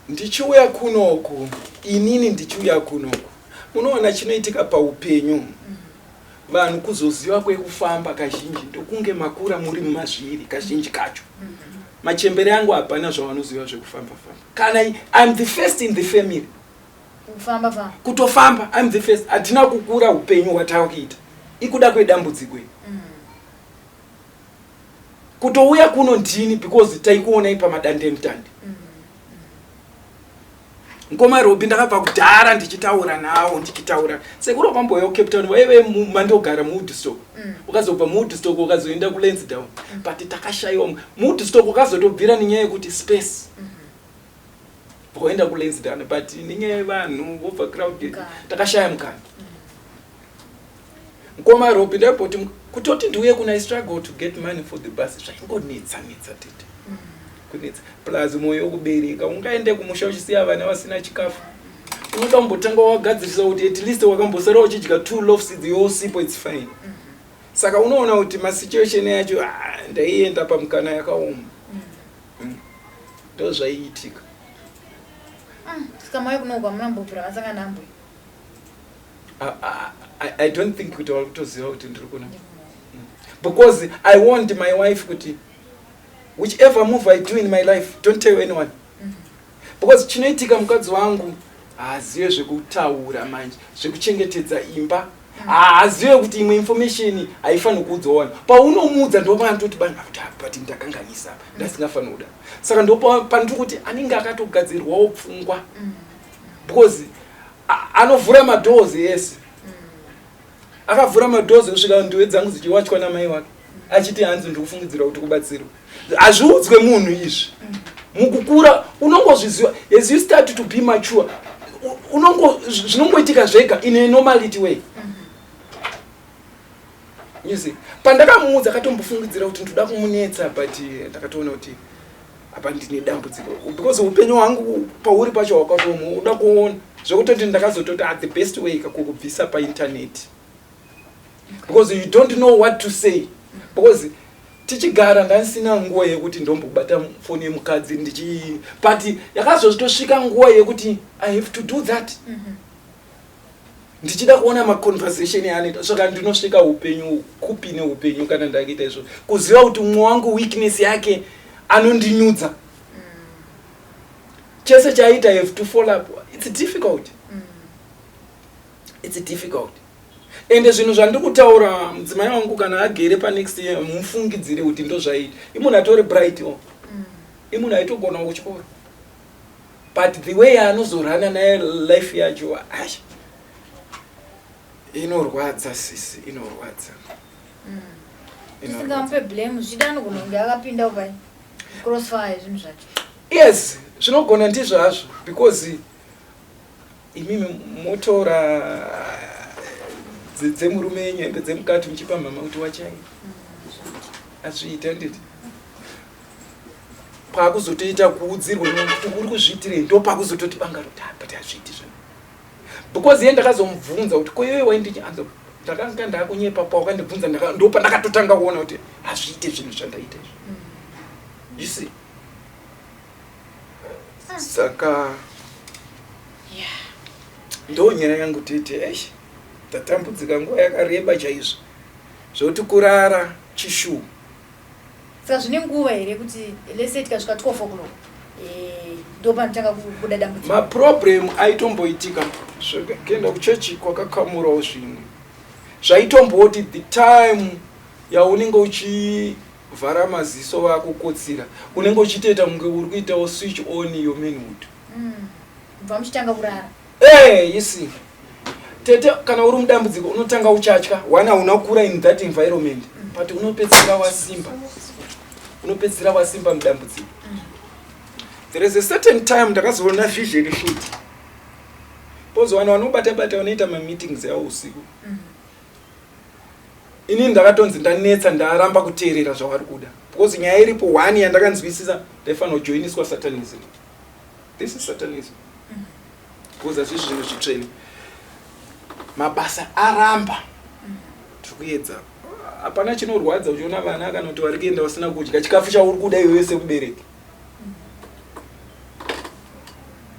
Ndichiuya kunoku, inini ndichiuya kunoku, munoona chinoitika paupenyu, vanhu kuzoziva kwekufamba kazhinji ndokunge makura muri mumazviri. Kazhinji kacho machembere angu hapana zvavanoziva zvekufamba famba. Kana I'm the first in the family kufamba famba. Kutofamba, I'm the first. Hatina kukura upenyu hwatava kuita ikuda kwedambudziko iri. Kutouya kuno ndini, because taikuonai pamadandemutande. Ngoma Robi, ndakabva kudhara ndichitaura nawo, ndichitaura sekuru wakamboya kuCape Town, vaive mandogara muWoodstock. Ukazobva muWoodstock ukazoenda kuLansdowne, but takashayiwa muWoodstock. Ukazotobvira nenyaya yekuti space, ukaenda kuLansdowne, but nenyaya yevanhu overcrowded, Mukana. Takashaya mukana. Ngoma Robi, ndaimboti kutoti ndiuye kuna, I struggle to get money for the bus. Zvaingonetsa netsa, tete, kunetsa. Plus mwoyo wekubereka, ungaende kumusha uchisiya vana vasina chikafu? Unoda kumbotanga wagadzirisa kuti at least wakambosara uchidya two loaves yosipo, it's fine. Saka unoona kuti masituation yacho, ah, ndaienda pamukana yakaoma. Ndo zvaiitika. Saka mauya kunoku, hamunambobvira masangana nambuya? I don't think kuti vari kutoziva kuti ndiri kuna, because I want my wife kuti whichever move I do in my life, don't tell anyone, because chinoitika, mukadzi wangu haazive zvekutaura manje, zvekuchengetedza imba. Haazive kuti imwe information haifaniri kuudzwa vanhu. Paunomuudza ndopaanototi bana kuti, "Ah, but ndakanganisa apa, ndasingafaniri kuda." Saka ndopandiri kuti anenge akatogadzirwawo pfungwa, because anovhura madoors ese. Akavhura madoors kusvika nduwe dzangu dzichiwachwa namai wake, achiti hanzi ndikufungidzira kuti kubatsirwa. Hazviudzwe munhu izvi. Mukukura unongozviziva, as you start to be mature, unongo zvinongoitika zvega in a normality way, you see. Pandakamuudza akatombofungidzira kuti ndoda kumunetsa, but ndakatoona kuti apa ndine dambudziko, because upenyu hwangu pauri pacho hwakatooma. Uda kuona zvekutoti ndakazototi, ah, the best way kakukubvisa painternet, because you don't know what to say, because tichigara ndandisina nguva yekuti ndombobata foni yemukadzi ndichi, but yakazotosvika nguva yekuti I have to do that, ndichida kuona maconversation yaanoita. Saka ndinosvika upenyu kupi neupenyu kana ndakuita izvo, kuziva kuti mumwe wangu weakness yake anondinyudza, chese chaaita I have to follow up. It's difficult, it's difficult. Ende zvinhu zvandiri kutaura, mudzimai wangu kana agere panext year, mufungidzire kuti ndozvaita. Imunhu atori bright o, imunhu aitogona kuchikoro, but the way anozorana naye life yacho, ai, inorwadza, sisi, inorwadza. Tisingamupe blame, zvida anogona kunge akapinda pai crossfire zvinhu zvacho. Yes, zvinogona ndizvazvo, because imimi motora dzemurume yenyu, hembe dzemukati, muchipa mama kuti wachai. Azviita nditi pakuzotoita kuudzirwa kuti uri kuzviitirei, ndo pakuzototi banga roti, "Ah, but hazviiti zvinhu," because iye ndakazomubvunza kuti, "Ko iwe waindii?" Anzo ndakanga ndakunyepa pawakandibvunza. Ndo pandakatotanga kuona kuti hazviite zvinhu zvandaita izvi, you see. Saka ndo nyaya yangu, tete. Eish, tatambudzika nguva yakareba chaizvo, zvokuti kurara chishuwo. Saka zvine nguva here kuti let's say tikasvika 12 o'clock, ndo panotanga kubuda dambudziko? Maproblem aitomboitika. Kuenda kuchechi kwakakamurawo zvimwe. Zvaitomboti the time yaunenge uchivhara maziso vakukotsira, unenge uchitoita kunge uri kuitawo switch on your manhood. Bva muchitanga kurara. Hey, you see. Tete, kana uri mudambudziko unotanga uchatya. One, hauna kukura in that environment. But unopedzisira wasimba. Unopedzisira wasimba mudambudziko. There is a certain time ndakazoona vision futi. Because vanhu vanobata bata vanoita mameetings avo usiku. Inini ndakatonzi ndanetsa, ndaramba kuteerera zvavari kuda. Because nyaya iripo one yandakanzwisisa, ndaifanira kujoiniswa satanism. This is satanism. Because hazvisi zvinhu zvitsvene. Mabasa aramba. Tiri kuedza. Hapana chinorwadza uchiona vana kana kuti vari kuenda vasina kudya chikafu chauri kuda iwewe semubereki.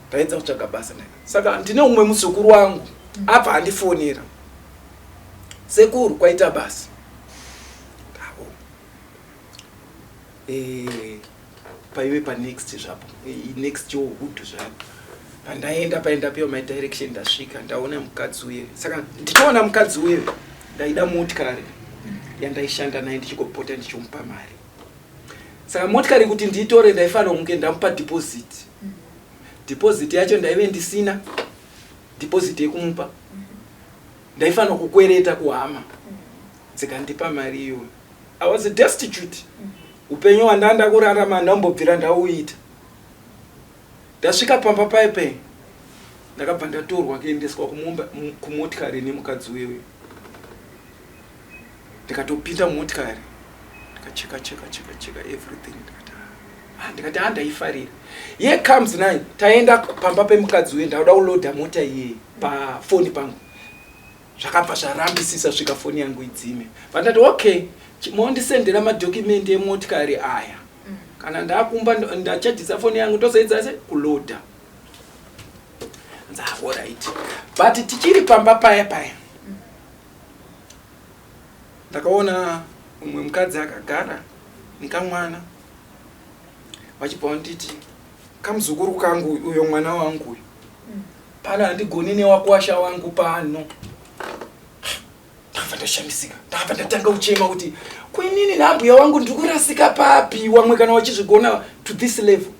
Ndaedza kutsvaga basa naye. Saka ndine umwe muzukuru wangu abva andifonera. Sekuru, kwaita basa. Ndavo. Paive panext zvapo. Next hood zvapo. Pandaenda paenda piwa my direction, ndasvika ndaona mukadzi uye. Saka ndichiona mukadzi uye, ndaida motikari yandaishanda naye ndichingopota ndichimupa mari. Saka motikari kuti ndiitore ndaifanira kunge ndamupa deposit. Deposit yacho ndaive ndisina deposit yekumupa. Ndaifanira kukwereta kuhama dzikandipa mari iyoyo. I was destitute. Upenyu hwandanga kurarama handambobvira ndauita. Ndasvika pamba paipe, ndakabva ndatorwa kuendeswa kumotikari nemukadzi uyoyo. Ndikatopinda mumotikari, ndikacheka cheka cheka cheka everything. Ndikati ah, ndikati ah, ndaifarira. Here comes nine, taenda pamba pemukadzi uyo, ndauda kulodha mota iye pafoni pangu. Zvakabva zvarambisisa svika foni yangu idzime. Vandati okay, mondisendera madhokimendi emotikari aya. Kana ndakumba ndachajisa foni yangu ndozoedza se kulodha. Alright. But tichiri pamba paya paya, ndakaona umwe mukadzi akagara nekamwana, vachibva vanditi, "Kamuzukuru kangu uyo, mwana wangu uyu, pano handigoni newakwasha wangu pano." Ndakabva ndashamisika, ndakabva ndatanga kuchema kuti kuinini naambuya wangu ndiri kurasika papi, wamwe kana wachizvigona to this level.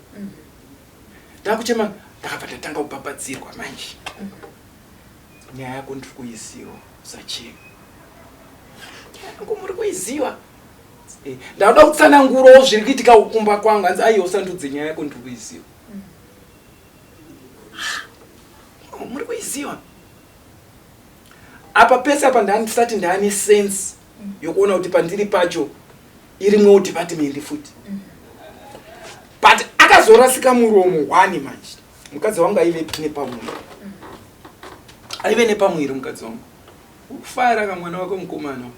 Ndakuchema, ndakabva ndatanga kubhabhadzirwa manje. "Nyaya yako ndiri kuiziva, usachema. Nyaya yangu muri kuiziva?" Ndauda kutsanangurawo zviri kuitika kukumba kwangu. Hanzi, "Aiwa, usandudze, nyaya yako ndiri kuiziva." Oh, muri kuiziva? Apa pese apa ndandisati ndaane sense yokuona kuti pandiri pacho irimwewo department futi. But akazorasika muromo one manje. Mukadzi wangu aive nepamuviri, aive nepamuviri mukadzi wangu. "Ukufara kamwana wako mukomana."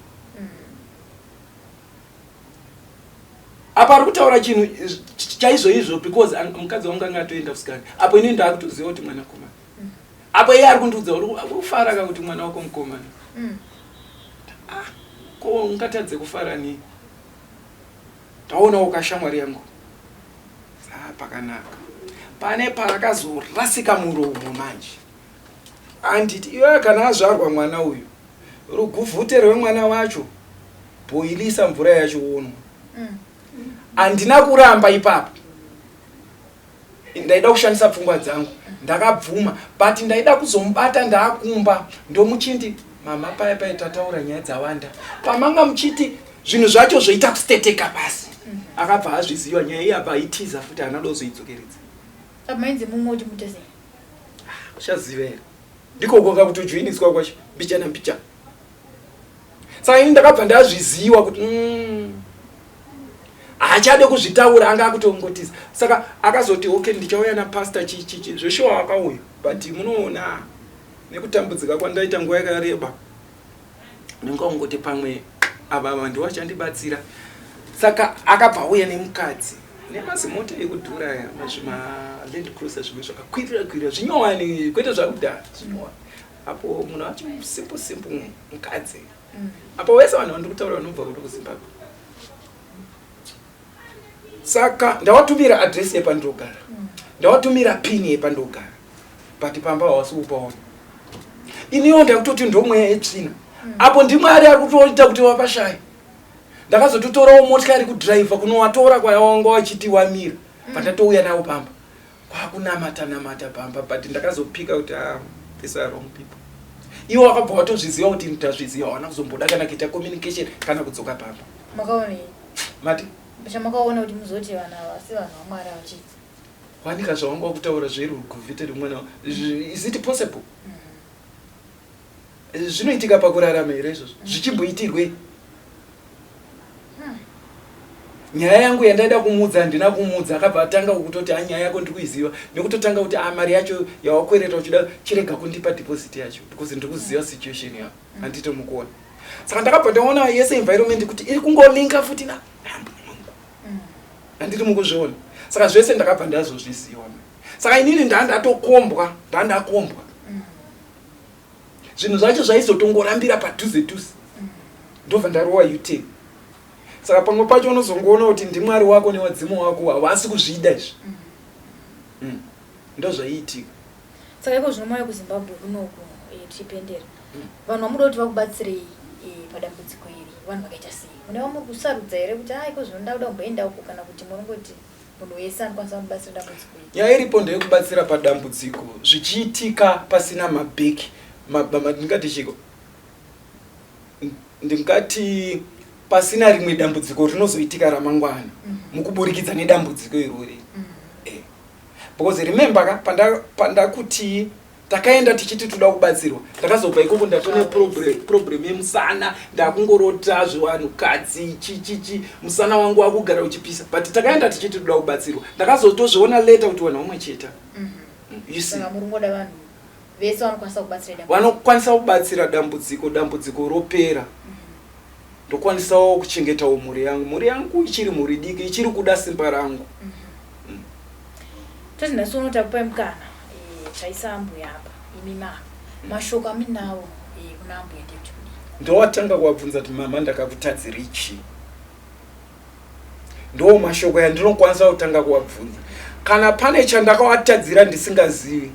Apa ari kutaura chinhu chaizvo izvo, because mukadzi wangu anga atoenda kusikana. Apo ini ndaakutoziva kuti mwanakomana. Apo iye ari kundiudza, "Uri kufara ka kuti mwana wako mukomana." Ah, ko ungatadze kufara nei? Ndaonawo kashamwari yangu. Ah, pakanaka. Pane paakazorasika muromo manje. Anditi, "Iwe, kana azvarwa mwana uyu, ruguvhute rwemwana wacho bhoilisa mvura yacho wonwa." Handina kuramba ipapo. Ndaida kushandisa pfungwa dzangu, ndakabvuma. But ndaida kuzomubata ndaakumba, ndomuchindi, "Mama, paya paya tataura nyaya dzawanda, pamanga muchiti zvinhu zvacho zvoita kusiteteka pasi." Akabva azviziva nyaya iyi, abva aitiza futi, haana kuda kuzoidzokeredza. Mainzi mumwe kuti muite sei? Uchaziva here, ndiko kwanga kutojoiniswa kwacho mbichana mbichana. Saka ini ndakabva ndazviziva kuti haachade kuzvitaura, anga akutongotiza. Saka akazoti, "Okay, ndichauya napastor." Chichichi zveshuwa akauya, but munoona nekutambudzika kwandaita nguva yakareba, ndingangoti pamwe ava vanhu vachandibatsira. Saka akabva auya nemukadzi nemazimota ekudhura aya, mazvima-Land Cruiser, zvimwe zvakakwirira kwirira, zvinyowani, kwete zvakudhara, zvinyowani. Apo munhu acho simple simple, mukadzi. Apo vese vanhu vandiri kutaura vanobva kuno kuZimbabwe. Saka ndawatumira adresi yepandinogara, ndawatumira pin yepandinogara, but pamba hawasi kupaona. Iniwo ndakutoti ndomweya yetsvina. Apo ndiMwari ari kutoita kuti wapashaya. Ndakazototorawo motikari kudhiraivha kunowatora kwawanga wachiti wamira. Pandatouya nawo pamba. Kwakunamata namata pamba but ndakazopika kuti ah, these are wrong people. Iwo wakabva watozviziva kuti ndazviziva, hawana kuzomboda kana kuita communication kana kudzoka pamba. Makaonei? Mati? Chamakaona kuti muzoti vanhu ava asi vanhu vaMwari ava chii? Wanika zvawanga wakutaura zveruguvhite remwana. Is it possible? Zvinoitika pakurarama here izvozvo? Zvichimboitirwei? Nyaya yangu yandaida kumuudza handina kumuudza, akabva atanga kutoti a nyaya yako ndiri kuiziva, nekutotanga kuti a mari yacho yawakwereta uchida chirega kundipa deposit yacho because ndiri kuziva situation yako, handiti mukuona. Saka ndakabva ndaona yese environment kuti iri kungolinka futi na mangu, handiti mukuzviona. Saka zvese ndakabva ndazozviziva. Saka inini ndandatokombwa, ndandakombwa. Zvinhu zvacho zvaizotongorambira padhuze dhuze, ndobva ndarowa U-turn. Saka pamwe pacho unozongoona kuti ndimwari wako newadzimu wako havasi kuzvida izvi. Ndozvaiitika. Saka iko zvino mauya kuZimbabwe kunoku, tichipendera, vanhu vamuda kuti vakubatsirei padambudziko iri vanhu vakaita sei? Mune vamuri kusarudza here kuti a iko zvino ndakuda kumboenda uko, kana kuti murongoti munhu wese anokwanisa kumubatsira dambudziko iri? Nyaya iripo ndeyekubatsira padambudziko zvichiitika pasina mabheki, ndingati chiko, ndingati pasina rimwe dambudziko rinozoitika ramangwana mukuburikidza nedambudziko irori. Because remember ka, pandakuti takaenda tichiti toda kubatsirwa, ndakazobva ikoko ndatone problem yemusana, ndakungorota zvevanhukadzi chichichi, musana wangu wakugara uchipisa, but takaenda tichiti toda kubatsirwa, ndakazotozviona later kuti vanhu vamwe chete. You see? Saka muri kungoda vanhu vese vanokwanisa kubatsira dambudziko. Vanokwanisa kubatsira dambudziko, dambudziko ropera, ndokwanisawo kuchengetawo mhuri yangu. Mhuri yangu ichiri mhuri diki, ichiri kuda simba rangu. Toti nhasi uno takupai mukana, taisa ambuya apa. Imi mashoko aminawo kuna ambuya ndekuti kudii? Ndowatanga kuvabvunza kuti mama, ndakakutadzirei chii? Ndo mashoko yandinokwanisa kutanga kuvabvunza. Kana pane chandakavatadzira ndisingazivi,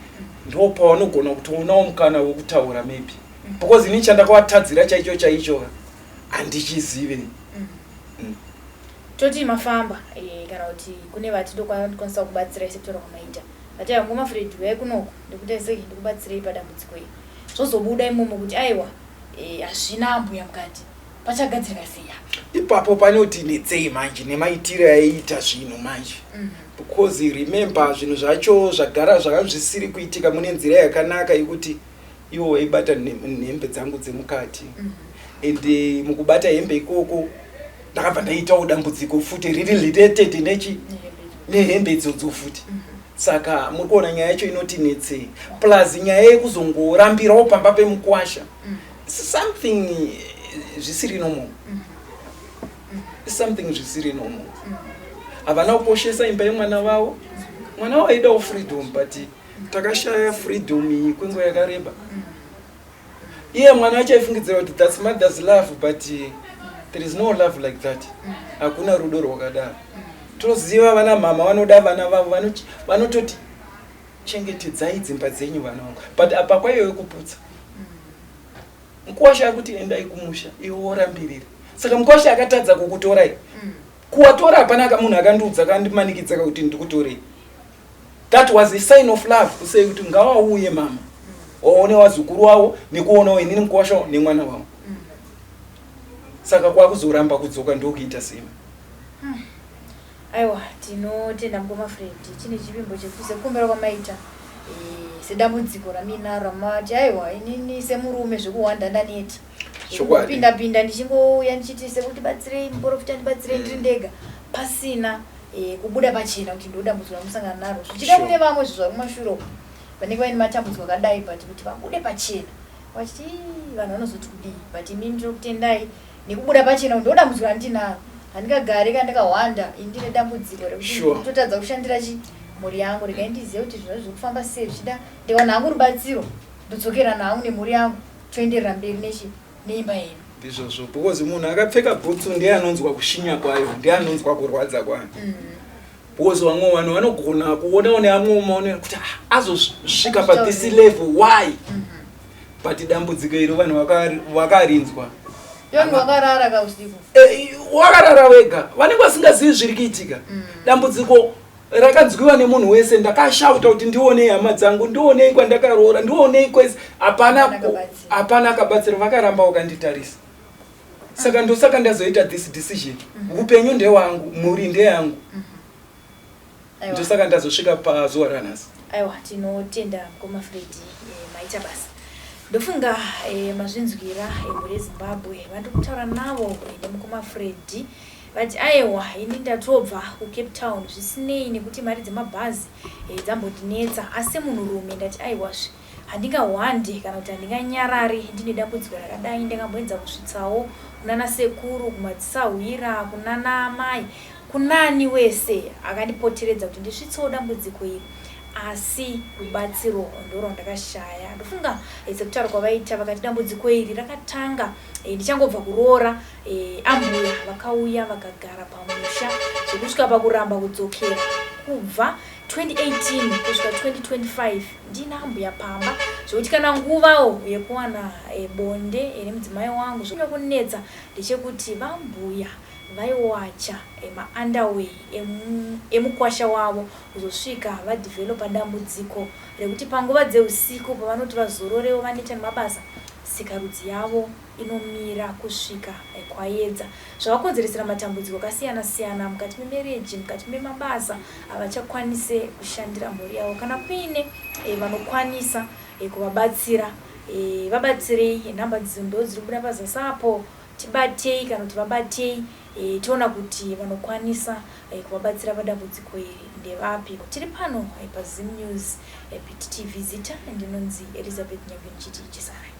ndo pavanogona kutoonawo mukana wekutaura maybe, because ini chandakavatadzira chaicho chaicho handichizive. Toti mafamba, kana kuti kune vati ndokwanisa kubatsirai sekutaura kwamaita, vati aiwa ngoma Fred, uyai kunoku ndikuti sei ndikubatsirei padambudziko iri, zvozobuda imomo kuti aiwa, hazvina ambuya mukati, pachagadzirika sei apa? Ipapo panoti netsei manje nemaitiro aiita zvinhu manje, because remember, zvinhu zvacho zvagara zvakanga zvisiri kuitika mune nzira yakanaka yekuti iwo waibata hembe dzangu dzemukati, and mukubata hembe ikoko ndakabva ndaitawo dambudziko futi riri related nechi nehembe idzodzo futi. Saka muri kuona nyaya yacho inoti netsei, plus nyaya yekuzongorambirawo pamba pemukwasha, something zvisiri normal, something zvisiri normal. Havana kukoshesa imba yemwana vavo. Mwana wavo aidawo freedom, but takashaya freedom iyi kwenguva yakareba. Iye mwana wacho aifungidzira kuti that's mother's love, but there is no love like that. Hakuna rudo rwakadaro. Toziva vana mama vanoda vana vavo, vanototi chengetedzai dzimba dzenyu vana vangu, but apa kwaive kuputsa. Mukwasha akuti endai kumusha, iwe worambirira. Saka mukwasha akatadza kukutorai, kuwatora hapana munhu akandiudza akandimanikidza kuti ndikutorei. That was a sign of love kusei kuti ngawauye mama waone wazukuru wavo nekuonawo inini mukwasha nemwana wavo. Saka kwakuzoramba kudzoka ndokuita sema. Aiwa, tinotenda mukoma Fred. Chine chivimbo chekuti sekukumbira kwamaita, sedambudziko raminaro ramati aiwa inini semurume zvekuhwanda ndaneta, pinda pinda ndichingouya ndichiti sekuti batsirei muprofita, ndibatsirei, ndiri ndega, pasina kubuda pachena kuti ndo dambudziko ramusangana naro. Zvichida kune vamwe zvo zvari kumashure uko vanenge vaine matambudziko akadai, but kuti vabude pachena vachiti, "Ii, vanhu vanozoti kudii?" But inini ndinokutendai nekubuda pachena kuti ndo dambudziko randinaro, handingagari kana ndakahwanda, ini ndine dambudziko rekuti ndotadza kushandira chi mhuri yangu. Regai ndizive kuti zvinhu zviri kufamba sei. Zvichida ndikawana hangu rubatsiro, ndodzokera hangu nemhuri yangu, toenderera mberi nechi neimba yedu. Ndizvozvo, because munhu akapfeka bhutsu ndiye anonzwa kushinya kwayo, ndiye anonzwa kurwadza kwayo, because vamwe vanhu vanogona kuonawo neamwe maonero kuti, "Ah, azosvika pathis level, why?" But dambudziko iro vanhu vakarinzwa. Vanhu vakarara ka usiku. Eh, wakarara wega vanenge vasingazivi zviri kuitika. Dambudziko rakanzwiwa nemunhu wese. Ndakashauta kuti ndionei hama dzangu, ndionei kwandakaroora, ndionei kwese. Hapana. Hapana akabatsira. Hapana akabatsira, vakaramba vakanditarisa. Saka ndosaka ndazoita this decision. Upenyu ndewangu, mhuri ndeyangu. Ndosaka ndazosvika pazuva ranhasi. Aiwa, tinotenda mukoma Fredi, maita basa. Ndofunga mazvinzwira, mhuri yeZimbabwe. Vandiri kutaura navo nemukoma Fredi vati aiwa, ini ndatobva kuCape Town, zvisinei nekuti mari dzemabhazi dzambondinetsa, asi semunhurume ndati aiwazve, handingahwande kana kuti handinganyarari ndine dambudziko rakadai. Ndakamboedza kusvitsawo kunana sekuru, kumadzisahwira, kunana amai, kunani wese akandipoteredza kuti ndisvitsewo dambudziko iri, asi rubatsiro ndorwandakashaya. Ndofunga sekutaura kwavaita, vakati dambudziko iri rakatanga ndichangobva kuroora. Ambuya vakauya vakagara pamusha zvekusvika pakuramba kudzokera. Kubva 2018 kusvika 2025 ndina ambuya pamba, zvekuti kana nguvawo yekuwana bonde nemudzimai wangu zvonyanya kunetsa. Ndechekuti vambuya vaiwacha maunderwear emukwasha wavo, kuzosvika vadevelopa dambudziko rekuti panguva dzeusiku pavanoti vazororewo vaneta nemabasa, sikarudzi yavo inomira kusvika kwaedza, zvavakonzeresera matambudziko akasiyana siyana mukati memarriage, mukati memabasa. Havachakwanise kushandira mhuri yavo. Kana kuine vanokwanisa kuvabatsira, vabatsirei. Nhamba ndo dziri kubuda pazasi apo. Tibatei kana kuti vabatei, tiona kuti vanokwanisa kuvabatsira padambudziko iri ndevapi. Tiri pano paZim News PTTV. Zita ndinonzi Elizabeth Nyagwe, ndichiti chisarai.